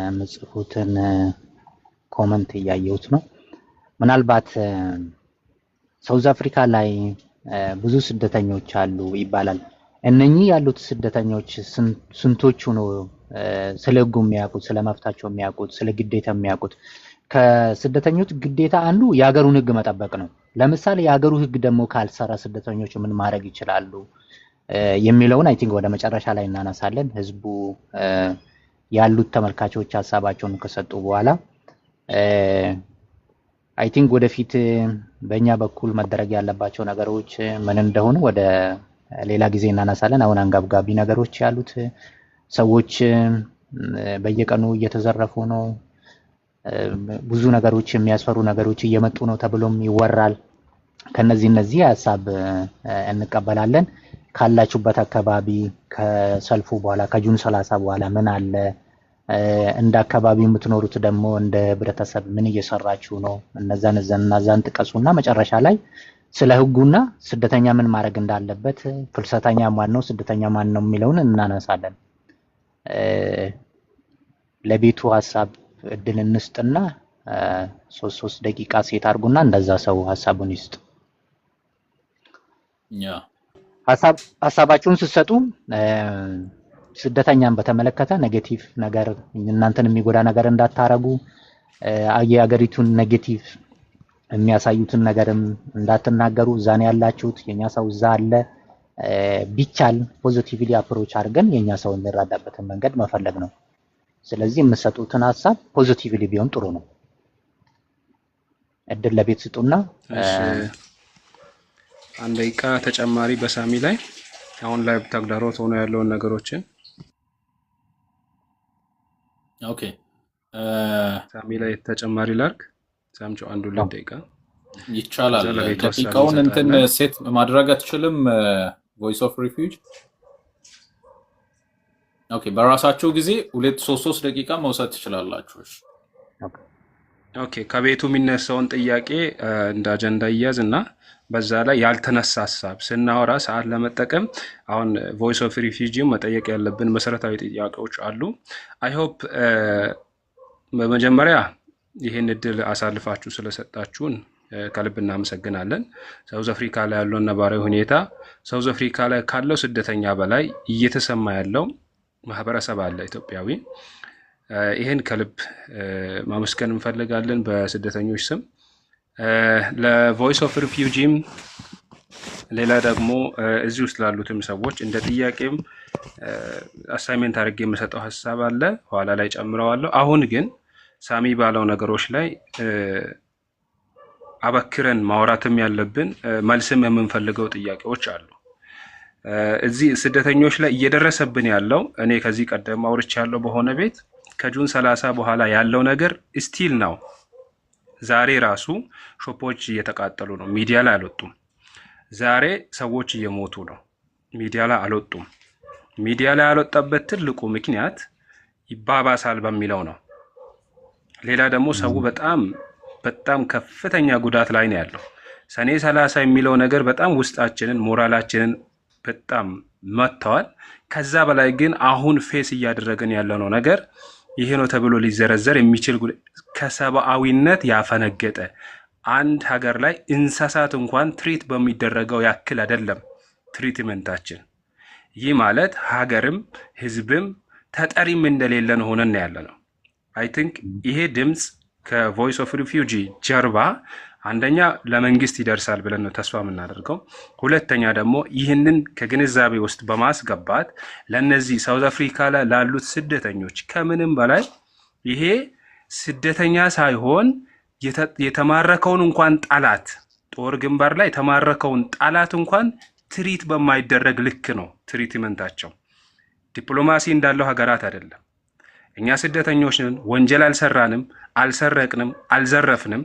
የምጽፉትን comment እያየሁት ነው። ምናልባት South Africa ላይ ብዙ ስደተኞች አሉ ይባላል። እነኚህ ያሉት ስደተኞች ስንቶቹ ነው ስለ ህጉ የሚያውቁት፣ ስለ መብታቸው የሚያውቁት፣ ስለ ግዴታ የሚያውቁት? ከስደተኞች ግዴታ አንዱ የሀገሩን ህግ መጠበቅ ነው። ለምሳሌ የሀገሩ ህግ ደግሞ ካልሰራ ስደተኞች ምን ማድረግ ይችላሉ የሚለውን I think ወደ መጨረሻ ላይ እናነሳለን። ህዝቡ ያሉት ተመልካቾች ሀሳባቸውን ከሰጡ በኋላ I think ወደፊት በእኛ በኩል መደረግ ያለባቸው ነገሮች ምን እንደሆኑ ወደ ሌላ ጊዜ እናነሳለን። አሁን አንገብጋቢ ነገሮች ያሉት ሰዎች በየቀኑ እየተዘረፉ ነው። ብዙ ነገሮች፣ የሚያስፈሩ ነገሮች እየመጡ ነው ተብሎም ይወራል። ከነዚህ እነዚህ ሀሳብ እንቀበላለን። ካላችሁበት አካባቢ ከሰልፉ በኋላ፣ ከ June 30 በኋላ ምን አለ? እንደ አካባቢ የምትኖሩት ደግሞ እንደ ህብረተሰብ ምን እየሰራችሁ ነው? እነዛን እነዛን ጥቀሱና መጨረሻ ላይ ስለ ህጉና ስደተኛ ምን ማድረግ እንዳለበት፣ ፍልሰተኛ ማን ነው፣ ስደተኛ ማን ነው የሚለውን እናነሳለን። ለቤቱ ሀሳብ እድል እንስጥና 3 3 ደቂቃ set አድርጉና እንደዛ ሰው ሀሳቡን ይስጥ። ሀሳባችሁን ስትሰጡ ስደተኛን በተመለከተ negative ነገር፣ እናንተን የሚጎዳ ነገር እንዳታረጉ፣ የሀገሪቱን negative የሚያሳዩትን ነገርም እንዳትናገሩ። እዛ ነው ያላችሁት፣ የኛ ሰው እዛ አለ። ቢቻል positively approach አድርገን የኛ ሰው የሚረዳበትን መንገድ መፈለግ ነው። ስለዚህ የምትሰጡትን ሀሳብ positively ቢሆን ጥሩ ነው። እድል ለቤት ስጡና እሺ፣ 1 ደቂቃ ተጨማሪ በሳሚ ላይ አሁን ላይ ተግዳሮት ሆኖ ያለውን ነገሮችን Okay። ሳሚ ላይ ተጨማሪ ላርግ። ሳምጮ አንድ 2 ደቂቃ ይቻላል። ከዛ ለቤቱ ሀሳብ ደቂቃውን እንትን እንሰጣለን። set ማድረግ አትችልም? Voice of Refugee፣ okay። በራሳችሁ ጊዜ ሁለት ሶስት ሶስት ደቂቃ መውሰድ ትችላላችሁ። እሺ። Okay፣ ከቤቱ የሚነሳውን ጥያቄ እንደ አጀንዳ ይያዝ እና በዛ ላይ ያልተነሳ ሀሳብ ስናወራ ሰዓት ለመጠቀም አሁን Voice of Refugee መጠየቅ ያለብን መሰረታዊ ጥያቄዎች አሉ። I hope በመጀመሪያ ይህን እድል አሳልፋችሁ ስለሰጣችሁን ከልብ እናመሰግናለን። South Africa ላይ ያለውን ነባራዊ ሁኔታ South Africa ላይ ካለው ስደተኛ በላይ እየተሰማ ያለው ማህበረሰብ አለ ኢትዮጵያዊ። ይህን ከልብ ማመስገን እንፈልጋለን በስደተኞች ስም፣ ለ Voice of Refugee ም፣ ሌላ ደግሞ እዚህ ውስጥ ላሉትም ሰዎች እንደ ጥያቄም assignment አድርጌ የምሰጠው ሀሳብ አለ፣ ኋላ ላይ ጨምረዋለሁ። አሁን ግን ሳሚ ባለው ነገሮች ላይ አበክረን ማውራትም ያለብን መልስም የምንፈልገው ጥያቄዎች አሉ። እዚህ ስደተኞች ላይ እየደረሰብን ያለው፣ እኔ ከዚህ ቀደም አውርቻለሁ በሆነ ቤት፣ ከ June 30 በኋላ ያለው ነገር still ነው። ዛሬ ራሱ shop ኦች እየተቃጠሉ ነው፣ ሚዲያ ላይ አልወጡም። ዛሬ ሰዎች እየሞቱ ነው፣ ሚዲያ ላይ አልወጡም። ሚዲያ ላይ ያልወጣበት ትልቁ ምክንያት ይባባሳል በሚለው ነው። ሌላ ደግሞ ሰው በጣም በጣም ከፍተኛ ጉዳት ላይ ነው ያለው። ሰኔ 30 የሚለው ነገር በጣም ውስጣችንን ሞራላችንን በጣም መጥተዋል። ከዛ በላይ ግን አሁን face እያደረግን ያለነው ነገር ይሄ ነው ተብሎ ሊዘረዘር የሚችል ከሰብአዊነት ያፈነገጠ፣ አንድ ሀገር ላይ እንስሳት እንኳን treat በሚደረገው ያክል አይደለም treatment ኣችን። ይህ ማለት ሀገርም ህዝብም ተጠሪም እንደሌለን ሆነን ያለ ነው። I think ይሄ ድምፅ ከ Voice of Refugee ጀርባ አንደኛ ለመንግስት ይደርሳል ብለን ነው ተስፋ የምናደርገው። ሁለተኛ ደግሞ ይህንን ከግንዛቤ ውስጥ በማስገባት ለእነዚህ South Africa ላይ ላሉት ስደተኞች፣ ከምንም በላይ ይሄ ስደተኛ ሳይሆን የተማረከውን እንኳን ጠላት፣ ጦር ግንባር ላይ የተማረከውን ጠላት እንኳን treat በማይደረግ ልክ ነው treatment ኣቸው። ዲፕሎማሲ እንዳለው ሀገራት አይደለም። እኛ ስደተኞች ነን። ወንጀል አልሰራንም፣ አልሰረቅንም፣ አልዘረፍንም።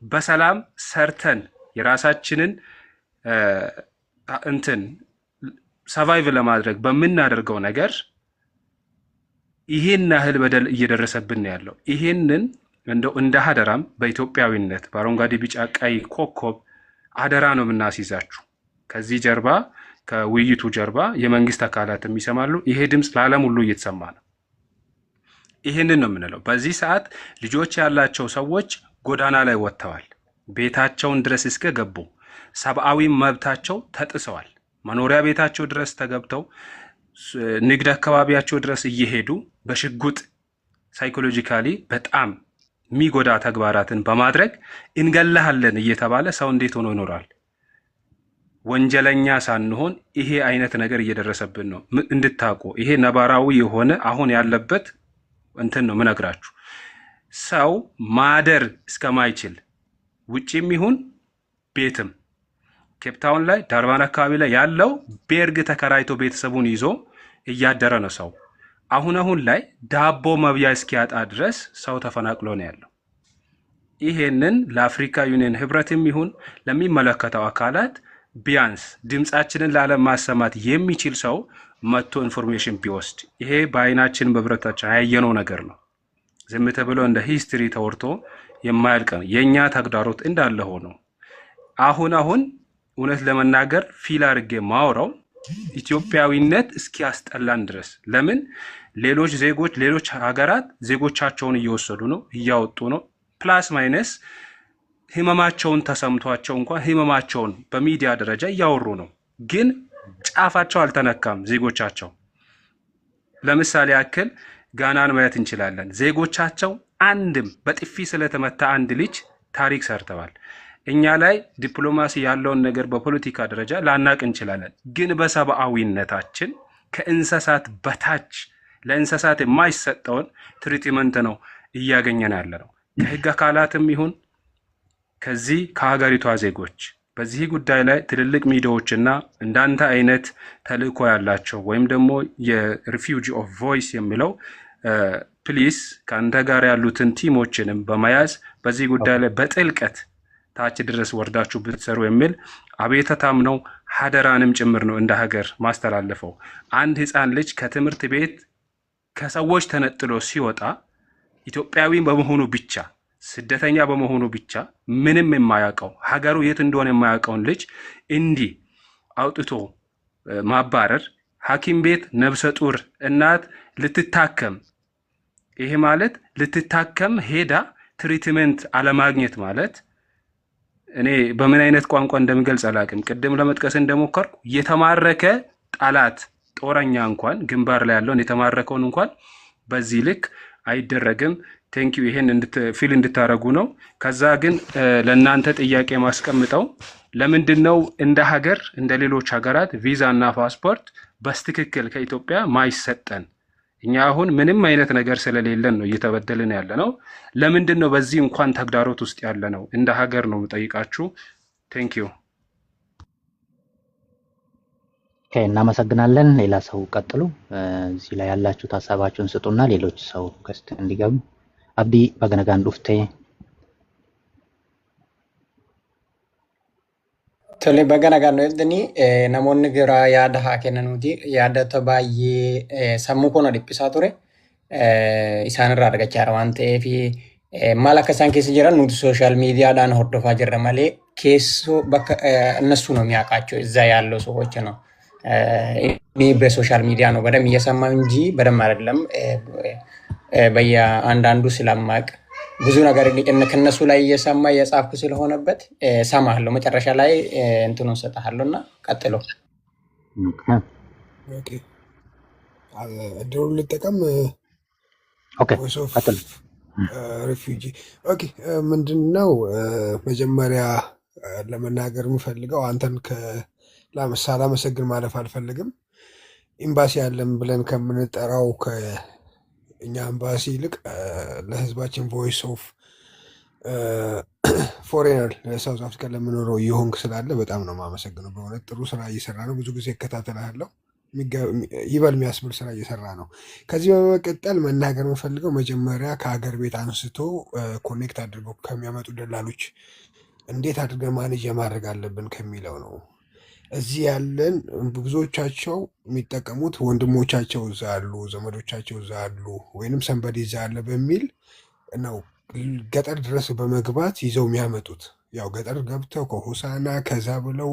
በሰላም ሰርተን የራሳችንን እንትን survive ለማድረግ በምናደርገው ነገር ይሄን ያህል በደል እየደረሰብን ነው ያለው። ይሄንን እንደው እንደ አደራም በኢትዮጵያዊነት በአረንጓዴ ቢጫ ቀይ ኮከብ አደራ ነው የምናስይዛችሁ። ከዚህ ጀርባ፣ ከውይይቱ ጀርባ የመንግስት አካላትም ይሰማሉ። ይሄ ድምፅ ለዓለም ሁሉ እየተሰማ ነው። ይህንን ነው የምንለው። በዚህ ሰዓት ልጆች ያላቸው ሰዎች ጎዳና ላይ ወጥተዋል። ቤታቸውን ድረስ እስከ ገቡ ሰብአዊ መብታቸው ተጥሰዋል። መኖሪያ ቤታቸው ድረስ ተገብተው ንግድ አካባቢያቸው ድረስ እየሄዱ በሽጉጥ psychologically በጣም የሚጎዳ ተግባራትን በማድረግ እንገላሃለን እየተባለ ሰው እንዴት ሆኖ ይኖራል? ወንጀለኛ ሳንሆን ይሄ አይነት ነገር እየደረሰብን ነው። እንድታውቁ ይሄ ነባራዊ የሆነ አሁን ያለበት እንትን ነው ምነግራችሁ። ሰው ማደር እስከማይችል ውጭም ይሁን ቤትም ኬፕታውን ላይ ዳርባን አካባቢ ላይ ያለው ቤርግ ተከራይቶ ቤተሰቡን ይዞ እያደረ ነው ሰው። አሁን አሁን ላይ ዳቦ መብያ እስኪያጣ ድረስ ሰው ተፈናቅሎ ነው ያለው። ይሄንን ለአፍሪካ ዩኒየን ህብረትም ይሁን ለሚመለከተው አካላት ቢያንስ ድምፃችንን ለዓለም ማሰማት የሚችል ሰው መጥቶ information ቢወስድ፣ ይሄ በአይናችን በብረታችን ያየነው ነገር ነው። ዝም ተብሎ እንደ history ተወርቶ የማያልቅ ነው። የእኛ ተግዳሮት እንዳለ ሆኖ አሁን አሁን እውነት ለመናገር feel አድርጌ ማውራው ኢትዮጵያዊነት እስኪያስጠላን ድረስ፣ ለምን ሌሎች ዜጎች፣ ሌሎች ሀገራት ዜጎቻቸውን እየወሰዱ ነው፣ እያወጡ ነው። Plus minus ህመማቸውን ተሰምቷቸው እንኳን ህመማቸውን በሚዲያ ደረጃ እያወሩ ነው። ግን ጫፋቸው አልተነካም ዜጎቻቸው። ለምሳሌ ያክል ጋናን ማየት እንችላለን። ዜጎቻቸው አንድም በጥፊ ስለተመታ አንድ ልጅ ታሪክ ሰርተዋል። እኛ ላይ ዲፕሎማሲ ያለውን ነገር በፖለቲካ ደረጃ ላናቅ እንችላለን። ግን በሰብአዊነታችን ከእንስሳት በታች፣ ለእንስሳት የማይሰጠውን treatment ነው እያገኘን ያለ ነው። ከህግ አካላትም ይሁን ከዚህ ከሀገሪቷ ዜጎች በዚህ ጉዳይ ላይ ትልልቅ ሚዲያዎችና እንዳንተ አይነት ተልእኮ ያላቸው ወይም ደግሞ የ Refugee of Voice የሚለው please ከአንተ ጋር ያሉትን team ኦችንም በመያዝ በዚህ ጉዳይ ላይ በጥልቀት ታች ድረስ ወርዳችሁ ብትሰሩ የሚል አቤቱታም ነው፣ ሀደራንም ጭምር ነው እንደ ሀገር ማስተላለፈው። አንድ ህፃን ልጅ ከትምህርት ቤት ከሰዎች ተነጥሎ ሲወጣ ኢትዮጵያዊ በመሆኑ ብቻ፣ ስደተኛ በመሆኑ ብቻ፣ ምንም የማያውቀው፣ ሀገሩ የት እንደሆነ የማያውቀውን ልጅ እንዲህ አውጥቶ ማባረር፣ ሐኪም ቤት ነብሰ ጡር እናት ልትታከም፣ ይሄ ማለት ልትታከም ሄዳ treatment አለማግኘት ማለት እኔ በምን አይነት ቋንቋ እንደምገልጽ አላውቅም። ቅድም ለመጥቀስ እንደሞከርኩ የተማረከ ጠላት ጦረኛ እንኳን፣ ግንባር ላይ ያለውን የተማረከውን እንኳን በዚህ ልክ አይደረግም። Thank you፣ ይሄን feel እንድታደርጉ ነው። ከዛ ግን ለእናንተ ጥያቄ ማስቀምጠው ለምንድን ነው እንደ ሀገር እንደ ሌሎች ሀገራት ቪዛ እና ፓስፖርት በትክክል ከኢትዮጵያ ማይሰጠን? እኛ አሁን ምንም አይነት ነገር ስለሌለን ነው እየተበደልን ያለ ነው። ለምንድን ነው በዚህ እንኳን ተግዳሮት ውስጥ ያለ ነው? እንደ ሀገር ነው የምጠይቃችሁ። Thank you። Okay፣ እናመሰግናለን። ሌላ ሰው ቀጥሉ። እዚህ ላይ ያላችሁት ሀሳባችሁን ስጡና ሌሎች ሰው guest እንዲገቡ። አብዲ፣ baga nagaan dhufte። Tole, baga nagaan nu eegdanii. Namoonni biraa yaada haa kennanuuti. Yaadota baay'ee sammuu koo na dhiphisaa ture isaanirraa argachaa jira waan ta'eef, maal akka isaan keessa jiran nuti social miidiyaadhaan hordofaa jirra malee keessoo bakka እነሱ ነው የሚያውቃቸው፣ እዛ ያለው ሰዎች ነው። እኔ በ social media ነው በደንብ እየሰማሁ እንጂ በደንብ አይደለም። በየአንዳንዱ ስለማቅ ብዙ ነገር ከነሱ ላይ እየሰማ እየጻፍኩ ስለሆነበት እሰማለሁ። መጨረሻ ላይ እንትኑን እሰጥሃለሁ እና ቀጥሎ። Okay፣ እድሉን ልጠቀም። Okay። Voice of ቀጥሉ። Refugee። Okay፣ ምንድን ነው መጀመሪያ ለመናገር የምፈልገው አንተን ሳላመሰግን ማለፍ አልፈልግም። ኤምባሲ አለን ብለን ከምንጠራው ከእኛ ኤምባሲ ይልቅ ለህዝባችን voice of foreigner ለ South Africa ለምኖረው የሆንክ ስላለ በጣም ነው የማመሰግነው። በእውነት ጥሩ ስራ እየሰራ ነው። ብዙ ጊዜ እከታተልሃለሁ። ይበል የሚያስብል ስራ እየሰራ ነው። ከዚህ በመቀጠል መናገር የምፈልገው መጀመሪያ ከሀገር ቤት አንስቶ connect አድርገው ከሚያመጡ ደላሎች እንዴት አድርገን manage የማድረግ አለብን ከሚለው ነው። እዚህ ያለን ብዙዎቻቸው የሚጠቀሙት ወንድሞቻቸው እዛ አሉ፣ ዘመዶቻቸው እዛ አሉ፣ ወይንም somebody እዛ አለ በሚል ነው ገጠር ድረስ በመግባት ይዘው የሚያመጡት። ያው ገጠር ገብተው ከሆሳና ከዛ ብለው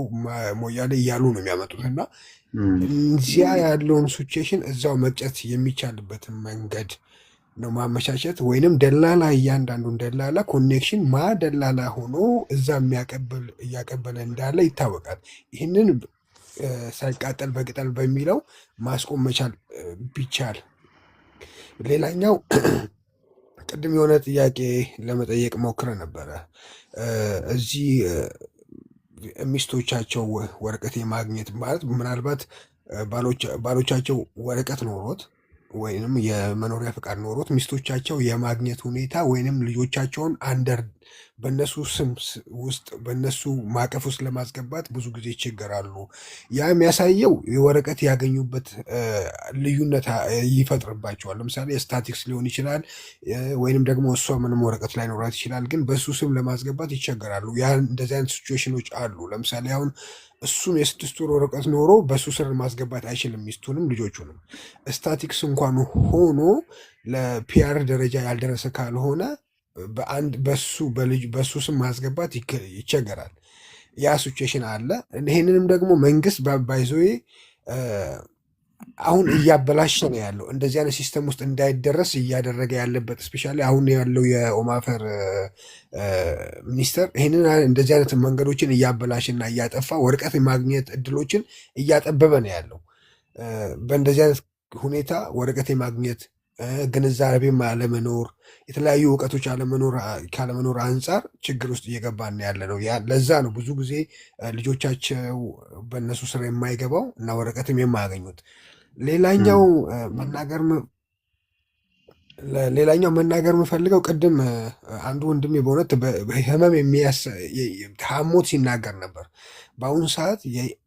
ሞያሌ እያሉ ነው የሚያመጡት እና እዚያ ያለውን situation እዛው መቅጨት የሚቻልበትን መንገድ ነው ማመቻቸት፣ ወይንም ደላላ እያንዳንዱን ደላላ connection ማ ደላላ ሆኖ እዛ የሚያቀብል እያቀበለ እንዳለ ይታወቃል። ይህንን ሳይቃጠል በቅጠል በሚለው ማስቆም መቻል ቢቻል። ሌላኛው ቅድም የሆነ ጥያቄ ለመጠየቅ ሞክረ ነበረ። እዚህ ሚስቶቻቸው ወረቀት የማግኘት ማለት ምናልባት ባሎቻቸው ወረቀት ኖሮት ወይንም የመኖሪያ ፈቃድ ኖሮት ሚስቶቻቸው የማግኘት ሁኔታ ወይንም ልጆቻቸውን under በእነሱ ስም ውስጥ በእነሱ ማዕቀፍ ውስጥ ለማስገባት ብዙ ጊዜ ይቸገራሉ። ያ የሚያሳየው የወረቀት ያገኙበት ልዩነት ይፈጥርባቸዋል። ለምሳሌ ስታቲክስ ሊሆን ይችላል፣ ወይንም ደግሞ እሷ ምንም ወረቀት ላይኖራት ይችላል፣ ግን በእሱ ስም ለማስገባት ይቸገራሉ። ያ እንደዚህ አይነት ሲቹዌሽኖች አሉ። ለምሳሌ አሁን እሱም የ6 ወር ወረቀት ኖሮ በእሱ ስር ማስገባት አይችልም፣ ሚስቱንም ልጆቹንም። ስታቲክስ እንኳን ሆኖ ለ PR ደረጃ ያልደረሰ ካልሆነ በአንድ በሱ በልጅ በሱ ስም ማስገባት ይቸገራል። ያ situation አለ። ይሄንንም ደግሞ መንግስት by the way አሁን እያበላሸ ነው ያለው። እንደዚህ አይነት system ውስጥ እንዳይደረስ እያደረገ ያለበት especially አሁን ያለው የ Home Affair ሚኒስተር ይህንን እንደዚህ አይነት መንገዶችን እያበላሸና እያጠፋ ወረቀት የማግኘት እድሎችን እያጠበበ ነው ያለው። በእንደዚህ አይነት ሁኔታ ወረቀት የማግኘት ግንዛቤም አለመኖር፣ የተለያዩ እውቀቶች ካለመኖር አንጻር ችግር ውስጥ እየገባን ያለ ነው። ለዛ ነው ብዙ ጊዜ ልጆቻቸው በእነሱ ስር የማይገባው እና ወረቀትም የማያገኙት። ሌላኛው መናገር የምፈልገው ቅድም አንዱ ወንድሜ በእውነት ህመም ሐሞት ሲናገር ነበር። በአሁኑ ሰዓት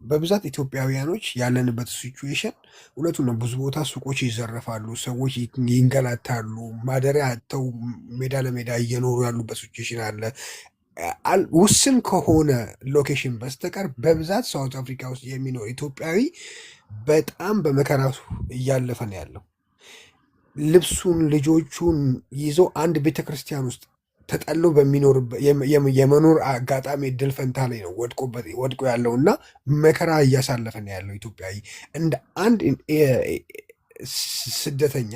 በብዛት ኢትዮጵያውያኖች ያለንበት situation እውነቱን ነው። ብዙ ቦታ ሱቆች ይዘረፋሉ፣ ሰዎች ይንገላታሉ፣ ማደሪያ አጥተው ሜዳ ለሜዳ እየኖሩ ያሉበት situation አለ። ውስን ከሆነ location በስተቀር በብዛት South Africa ውስጥ የሚኖር ኢትዮጵያዊ በጣም በመከራ እያለፈ ነው ያለው። ልብሱን ልጆቹን ይዞ አንድ ቤተክርስቲያን ውስጥ ተጠሎ በሚኖርበት የመኖር አጋጣሚ እድል ፈንታ ላይ ነው ወድቆ ያለው እና መከራ እያሳለፈ ነው ያለው ኢትዮጵያዊ እንደ አንድ ስደተኛ።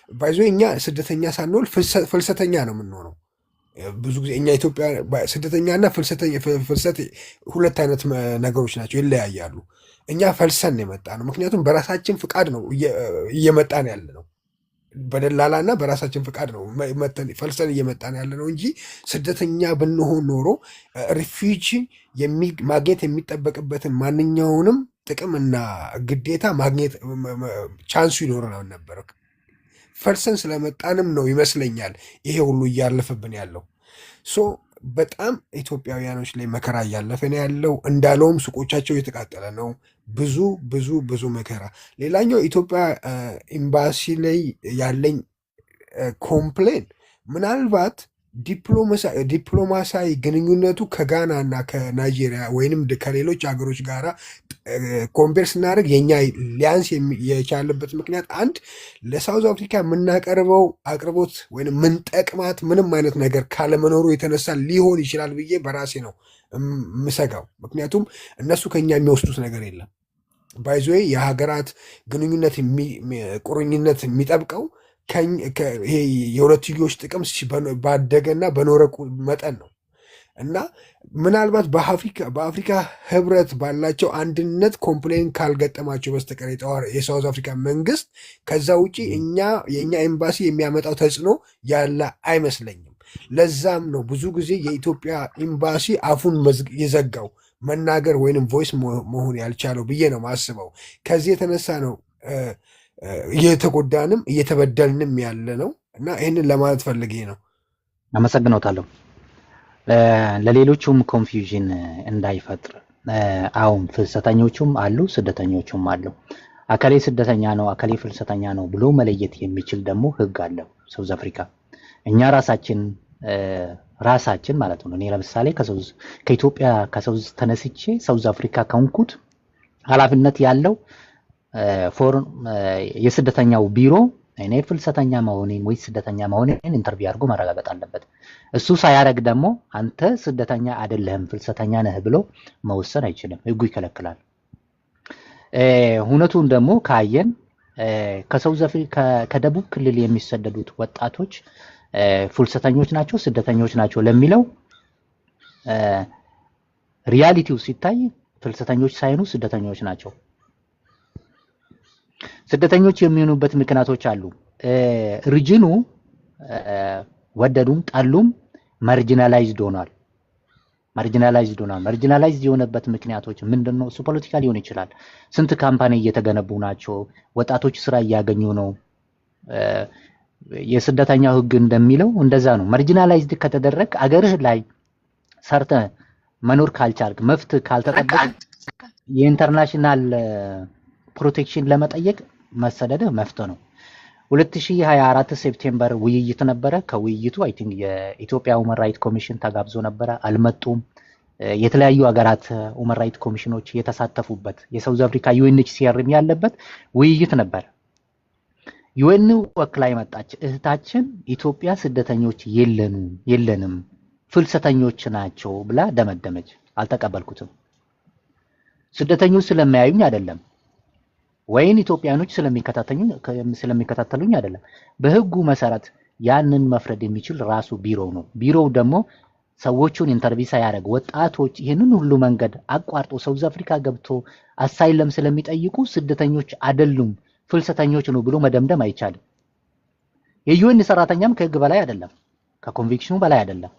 By the way እኛ ስደተኛ ሳንሆን ፍልሰተኛ ነው የምንሆነው። ብዙ ጊዜ እኛ ኢትዮጵያ ስደተኛና ፍልሰት ሁለት አይነት ነገሮች ናቸው፣ ይለያያሉ። እኛ ፈልሰን ነው የመጣነው። ምክንያቱም በራሳችን ፍቃድ ነው እየመጣን ያለ ነው። በደላላ እና በራሳችን ፍቃድ ነው ፈልሰን እየመጣን ያለ ነው እንጂ ስደተኛ ብንሆን ኖሮ refugee ማግኘት የሚጠበቅበትን ማንኛውንም ጥቅምና ግዴታ ማግኘት chance ኡ ይኖረናል ነበር። ፈልሰን ስለመጣንም ነው ይመስለኛል ይሄ ሁሉ እያለፈብን ያለው። So በጣም ኢትዮጵያውያኖች ላይ መከራ እያለፈ ነው ያለው። እንዳለውም ሱቆቻቸው እየተቃጠለ ነው። ብዙ ብዙ ብዙ መከራ። ሌላኛው ኢትዮጵያ ኤምባሲ ላይ ያለኝ complain ምናልባት ዲፕሎማሲያዊ ግንኙነቱ ከጋና እና ከናይጄሪያ ወይንም ከሌሎች ሀገሮች ጋራ compare ስናደርግ የኛ ሊያንስ የቻለበት ምክንያት አንድ ለ South Africa የምናቀርበው አቅርቦት ወይም ምንጠቅማት ምንም አይነት ነገር ካለመኖሩ የተነሳ ሊሆን ይችላል ብዬ በራሴ ነው ምሰጋው። ምክንያቱም እነሱ ከኛ የሚወስዱት ነገር የለም። By the way የሀገራት ግንኙነት ቁርኝነት የሚጠብቀው ይሄ የሁለትዮሽ ጥቅም ባደገና በኖረ መጠን ነው እና ምናልባት በአፍሪካ ህብረት ባላቸው አንድነት complain ካልገጠማቸው በስተቀር የ South Africa መንግስት ከዛ ውጪ እኛ የእኛ ኤምባሲ የሚያመጣው ተጽዕኖ ያለ አይመስለኝም። ለዛም ነው ብዙ ጊዜ የኢትዮጵያ ኤምባሲ አፉን የዘጋው፣ መናገር ወይንም voice መሆን ያልቻለው ብዬ ነው ማስበው። ከዚህ የተነሳ ነው እየተጎዳንም እየተበደልንም ያለ ነው እና ይህንን ለማለት ፈልጌ ነው። አመሰግኖታለሁ። ለሌሎቹም confusion እንዳይፈጥር አሁን ፍልሰተኞቹም አሉ፣ ስደተኞቹም አሉ። አከሌ ስደተኛ ነው፣ አከሌ ፍልሰተኛ ነው ብሎ መለየት የሚችል ደግሞ ህግ አለው South Africa። እኛ ራሳችን ማለት ነው። እኔ ለምሳሌ ከኢትዮጵያ ከ South ተነስቼ South Africa ከሆንኩት ኃላፊነት ያለው foreign የስደተኛው ቢሮ እኔ ፍልሰተኛ መሆኔን ወይ ስደተኛ መሆኔን interview አድርጎ ማረጋገጥ አለበት። እሱ ሳያደርግ ደግሞ አንተ ስደተኛ አይደለህም ፍልሰተኛ ነህ ብሎ መወሰን አይችልም። ህጉ ይከለክላል። እውነቱን ደግሞ ካየን ከ South Africa ከደቡብ ክልል የሚሰደዱት ወጣቶች ፍልሰተኞች ናቸው፣ ስደተኞች ናቸው ለሚለው reality ው ሲታይ ፍልሰተኞች ሳይሆኑ ስደተኞች ናቸው። ስደተኞች የሚሆኑበት ምክንያቶች አሉ። ሪጅኑ ወደዱም ጠሉም marginalized ሆኗል። Marginalized ሆኗል። Marginalized የሆነበት ምክንያቶች ምንድን ነው? እሱ ፖለቲካ ሊሆን ይችላል። ስንት company እየተገነቡ ናቸው? ወጣቶች ስራ እያገኙ ነው። የስደተኛው ህግ እንደሚለው እንደዛ ነው። Marginalized ከተደረግ አገርህ ላይ ሰርተህ መኖር ካልቻልክ፣ መብት ካልተጠበቀ የ international protection ለመጠየቅ መሰደድህ መብት ነው። 2024 September ውይይት ነበረ። ከውይይቱ I think የኢትዮጵያ Human Right Commission ተጋብዞ ነበረ፣ አልመጡም። የተለያዩ ሀገራት human right commission ኖች የተሳተፉበት የ South Africa UNHCR ም ያለበት ውይይት ነበር። UN ወክላ የመጣች እህታችን ኢትዮጵያ ስደተኞች የለንም ፍልሰተኞች ናቸው ብላ ደመደመች። አልተቀበልኩትም። ስደተኞች ስለሚያዩኝ አይደለም ወይን ኢትዮጵያኖች ስለሚከታተሉኝ አይደለም። በህጉ መሰረት ያንን መፍረድ የሚችል ራሱ ቢሮው ነው። ቢሮው ደግሞ ሰዎቹን interview ሳያደርግ ወጣቶች ይህንን ሁሉ መንገድ አቋርጦ South Africa ገብቶ asylum ስለሚጠይቁ ስደተኞች አይደሉም ፍልሰተኞች ነው ብሎ መደምደም አይቻልም። የ UN ሰራተኛም ከህግ በላይ አይደለም፣ ከኮንቬንሽኑ በላይ አይደለም።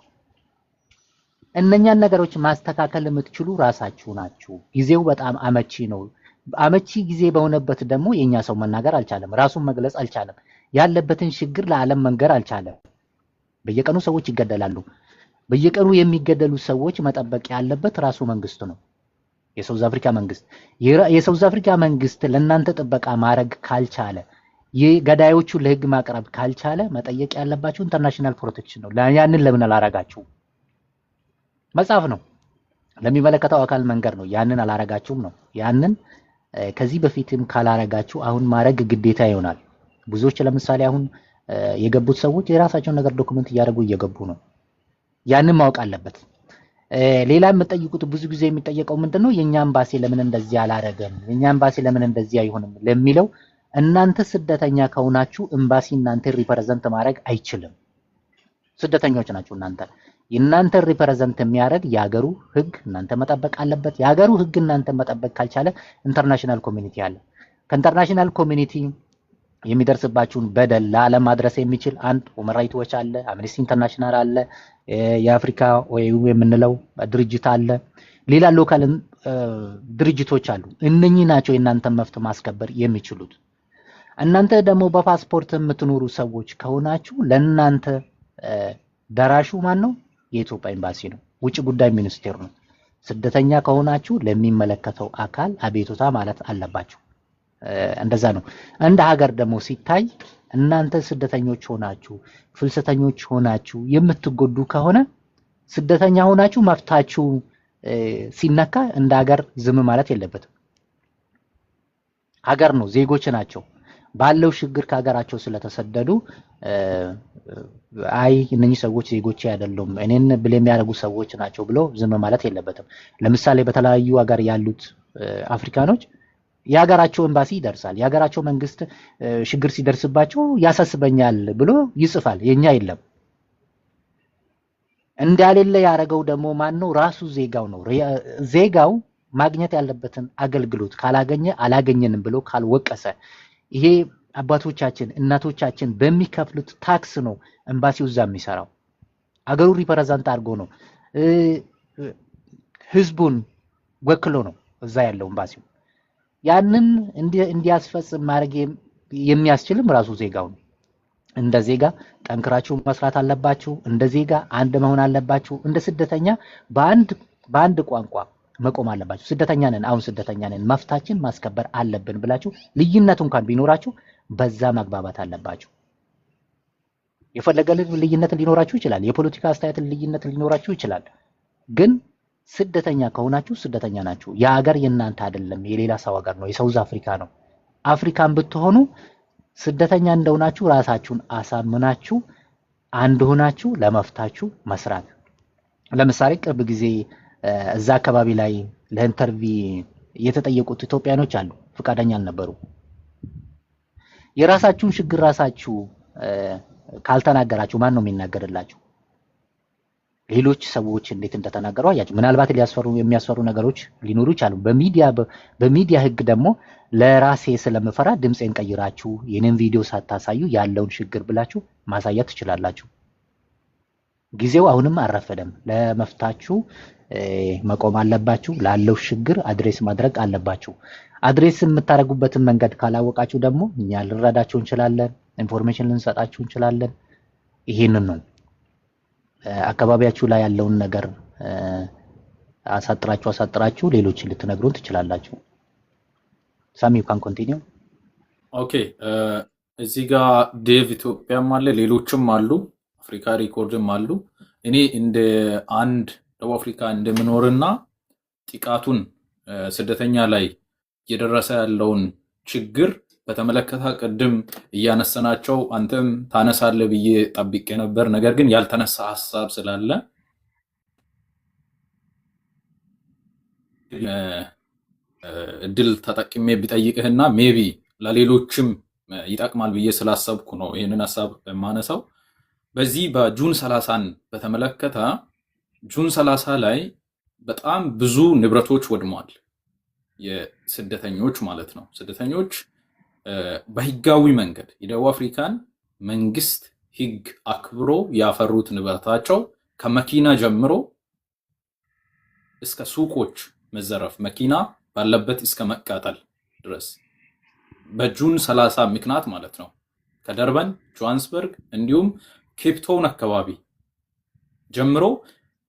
እነኛን ነገሮች ማስተካከል የምትችሉ ራሳችሁ ናችሁ። ጊዜው በጣም አመቺ ነው። አመቺ ጊዜ በሆነበት ደግሞ የኛ ሰው መናገር አልቻለም፣ ራሱን መግለጽ አልቻለም፣ ያለበትን ችግር ለዓለም መንገር አልቻለም። በየቀኑ ሰዎች ይገደላሉ። በየቀኑ የሚገደሉ ሰዎች መጠበቅ ያለበት ራሱ መንግስት ነው፣ የ South Africa መንግስት። የ South Africa መንግስት ለእናንተ ጥበቃ ማድረግ ካልቻለ፣ የገዳዮቹ ለህግ ማቅረብ ካልቻለ መጠየቅ ያለባችሁ international protection ነው። ያንን ለምን አላረጋችሁም? መጻፍ ነው፣ ለሚመለከተው አካል መንገር ነው። ያንን አላረጋችሁም ነው። ያንን ከዚህ በፊትም ካላረጋችሁ አሁን ማድረግ ግዴታ ይሆናል። ብዙዎች ለምሳሌ አሁን የገቡት ሰዎች የራሳቸውን ነገር document እያደረጉ እየገቡ ነው። ያንን ማወቅ አለበት። ሌላ የምጠይቁት ብዙ ጊዜ የሚጠየቀው ምንድነው? የኛ ኤምባሲ ለምን እንደዚህ አላረገም? የኛ ኤምባሲ ለምን እንደዚህ አይሆንም ለሚለው እናንተ ስደተኛ ከሆናችሁ ኤምባሲ እናንተ represent ማድረግ አይችልም። ስደተኞች ናችሁ እናንተ። የእናንተ represent የሚያደርግ የሀገሩ ህግ እናንተ መጠበቅ አለበት። የሀገሩ ህግ እናንተ መጠበቅ ካልቻለ international community አለ። ከ international community የሚደርስባችሁን በደል ለዓለም ማድረስ የሚችል አንድ Human Rights Watch አለ፣ Amnesty International አለ፣ የአፍሪካ OAU የምንለው ድርጅት አለ፣ ሌላ local ድርጅቶች አሉ። እነኚህ ናቸው የእናንተን መብት ማስከበር የሚችሉት። እናንተ ደግሞ በፓስፖርት የምትኖሩ ሰዎች ከሆናችሁ ለእናንተ ደራሹ ማን ነው? የኢትዮጵያ ኤምባሲ ነው፣ ውጭ ጉዳይ ሚኒስቴር ነው። ስደተኛ ከሆናችሁ ለሚመለከተው አካል አቤቱታ ማለት አለባችሁ። እንደዛ ነው። እንደ ሀገር ደግሞ ሲታይ እናንተ ስደተኞች ሆናችሁ ፍልሰተኞች ሆናችሁ የምትጎዱ ከሆነ ስደተኛ ሆናችሁ መብታችሁ ሲነካ እንደ ሀገር ዝም ማለት የለበትም። ሀገር ነው፣ ዜጎች ናቸው። ባለው ችግር ከሀገራቸው ስለተሰደዱ አይ እነኚህ ሰዎች ዜጎቼ አይደሉም እኔን blame የሚያደርጉ ሰዎች ናቸው ብሎ ዝም ማለት የለበትም። ለምሳሌ በተለያዩ ሀገር ያሉት አፍሪካኖች የሀገራቸው ኤምባሲ ይደርሳል። የሀገራቸው መንግስት ችግር ሲደርስባቸው ያሳስበኛል ብሎ ይጽፋል። የኛ የለም። እንዳሌለ ያደረገው ደግሞ ማን ነው? ራሱ ዜጋው ነው። ዜጋው ማግኘት ያለበትን አገልግሎት ካላገኘ አላገኘንም ብሎ ካልወቀሰ ይሄ አባቶቻችን እናቶቻችን በሚከፍሉት tax ነው ኤምባሲው እዛ የሚሰራው። አገሩ represent አድርጎ ነው ህዝቡን ወክሎ ነው እዛ ያለው ኤምባሲው። ያንን እንዲያስፈጽም ማድረግ የሚያስችልም ራሱ ዜጋው ነው። እንደ ዜጋ ጠንክራችሁ መስራት አለባችሁ። እንደ ዜጋ አንድ መሆን አለባችሁ። እንደ ስደተኛ በአንድ ቋንቋ መቆም አለባችሁ። ስደተኛ ነን፣ አሁን ስደተኛ ነን፣ መብታችን ማስከበር አለብን ብላችሁ ልዩነቱ እንኳን ቢኖራችሁ በዛ መግባባት አለባችሁ። የፈለገ ልዩነት ሊኖራችሁ ይችላል። የፖለቲካ አስተያየት ልዩነት ሊኖራችሁ ይችላል። ግን ስደተኛ ከሆናችሁ ስደተኛ ናችሁ። የሀገር የእናንተ አይደለም፣ የሌላ ሰው ሀገር ነው፣ የ South Africa ነው። African ብትሆኑ ስደተኛ እንደሆናችሁ ራሳችሁን አሳምናችሁ አንድ ሆናችሁ ለመፍታችሁ መስራት። ለምሳሌ ቅርብ ጊዜ እዛ አካባቢ ላይ ለ interview የተጠየቁት ኢትዮጵያኖች አሉ፣ ፈቃደኛ አልነበሩ። የራሳችሁን ችግር ራሳችሁ ካልተናገራችሁ ማን ነው የሚናገርላችሁ? ሌሎች ሰዎች እንዴት እንደተናገሩ አያችሁ። ምናልባት ሊያስፈሩ የሚያስፈሩ ነገሮች ሊኖሩ ይችላሉ። በሚዲያ ህግ ደግሞ ለራሴ ስለምፈራ ድምፄን ቀይራችሁ የኔን ቪዲዮ ሳታሳዩ ያለውን ችግር ብላችሁ ማሳየት ትችላላችሁ። ጊዜው አሁንም አልረፈደም። ለመፍታችሁ መቆም አለባችሁ። ላለው ችግር address ማድረግ አለባችሁ። Address የምታደርጉበትን መንገድ ካላወቃችሁ ደግሞ እኛ ልንረዳችሁ እንችላለን። Information ልንሰጣችሁ እንችላለን። ይሄንን ነው አካባቢያችሁ ላይ ያለውን ነገር አሳጥራችሁ አሳጥራችሁ ሌሎችን ልትነግሩን ትችላላችሁ። ሳሚ, you can continue። Okay፣ እዚህ ጋር ዴቭ ኢትዮጵያም አለ፣ ሌሎችም አሉ፣ አፍሪካ ሪኮርድም አሉ። እኔ እንደ አንድ ደቡብ አፍሪካ እንደምኖርና ጥቃቱን ስደተኛ ላይ እየደረሰ ያለውን ችግር በተመለከተ ቅድም እያነሰናቸው አንተም ታነሳለህ ብዬ ጠብቄ ነበር። ነገር ግን ያልተነሳ ሀሳብ ስላለ እድል ተጠቅሜ ብጠይቅህና maybe ለሌሎችም ይጠቅማል ብዬ ስላሰብኩ ነው ይህንን ሀሳብ የማነሳው። በዚህ በ June 30ን በተመለከተ June 30 ላይ በጣም ብዙ ንብረቶች ወድመዋል። የስደተኞች ማለት ነው። ስደተኞች በህጋዊ መንገድ የደቡብ አፍሪካን መንግስት ህግ አክብሮ ያፈሩት ንብረታቸው ከመኪና ጀምሮ እስከ ሱቆች መዘረፍ፣ መኪና ባለበት እስከ መቃጠል ድረስ በ June 30 ምክንያት ማለት ነው። ከደርበን፣ ጆሃንስበርግ እንዲሁም ኬፕታውን አካባቢ ጀምሮ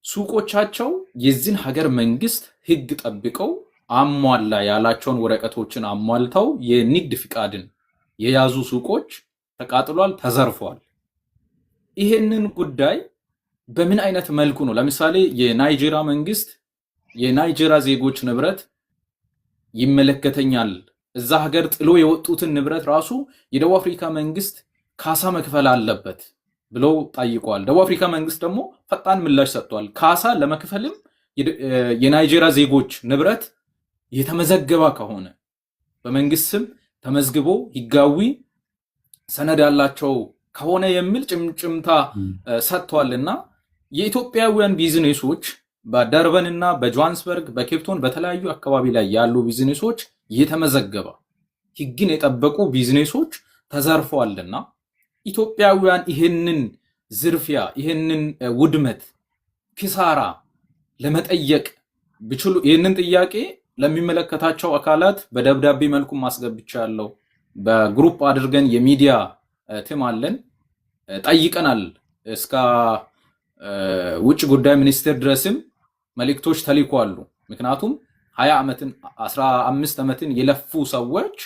ሱቆቻቸው የዚህን ሀገር መንግስት ህግ ጠብቀው አሟላ ያላቸውን ወረቀቶችን አሟልተው የንግድ ፍቃድን የያዙ ሱቆች ተቃጥሏል፣ ተዘርፈዋል። ይሄንን ጉዳይ በምን አይነት መልኩ ነው? ለምሳሌ የናይጄሪያ መንግስት የናይጄሪያ ዜጎች ንብረት ይመለከተኛል፣ እዛ ሀገር ጥሎ የወጡትን ንብረት ራሱ የደቡብ አፍሪካ መንግስት ካሳ መክፈል አለበት ብለው ጠይቀዋል። ደቡብ አፍሪካ መንግስት ደግሞ ፈጣን ምላሽ ሰጥቷል። ካሳ ለመክፈልም የናይጄሪያ ዜጎች ንብረት የተመዘገበ ከሆነ፣ በመንግስት ስም ተመዝግቦ ህጋዊ ሰነድ ያላቸው ከሆነ የሚል ጭምጭምታ ሰጥቷልና የኢትዮጵያውያን ቢዝነሶች በደርበን እና በጆሃንስበርግ፣ በኬፕቶን፣ በተለያዩ አካባቢ ላይ ያሉ ቢዝነሶች የተመዘገበ ህግን የጠበቁ ቢዝነሶች ተዘርፈዋልና ኢትዮጵያውያን ይህንን ዝርፊያ፣ ይህንን ውድመት፣ ኪሳራ ለመጠየቅ ቢችሉ ይህንን ጥያቄ ለሚመለከታቸው አካላት በደብዳቤ መልኩ ማስገብቻለሁ። በ group አድርገን የሚዲያ team አለን፣ ጠይቀናል። እስከ ውጭ ጉዳይ ሚኒስቴር ድረስም መልእክቶች ተልከዋል። ምክንያቱም 20 ዓመትን 15 ዓመትን የለፉ ሰዎች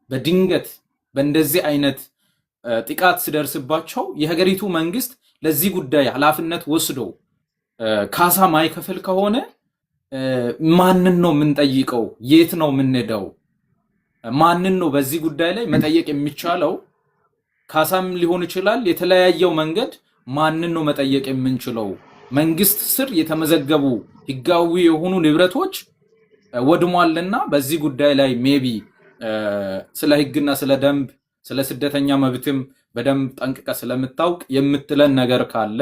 በድንገት በእንደዚህ አይነት ጥቃት ሲደርስባቸው የሀገሪቱ መንግስት ለዚህ ጉዳይ ኃላፊነት ወስዶ ካሳ ማይከፍል ከሆነ ማንን ነው የምንጠይቀው? የት ነው የምንሄደው? ማንን ነው በዚህ ጉዳይ ላይ መጠየቅ የሚቻለው? ካሳም ሊሆን ይችላል። የተለያየው መንገድ ማንን ነው መጠየቅ የምንችለው? መንግስት ስር የተመዘገቡ ህጋዊ የሆኑ ንብረቶች ወድሟልና በዚህ ጉዳይ ላይ maybe ስለ ህግና ስለ ደንብ ስለ ስደተኛ መብትም በደንብ ጠንቅቀህ ስለምታውቅ የምትለን ነገር ካለ።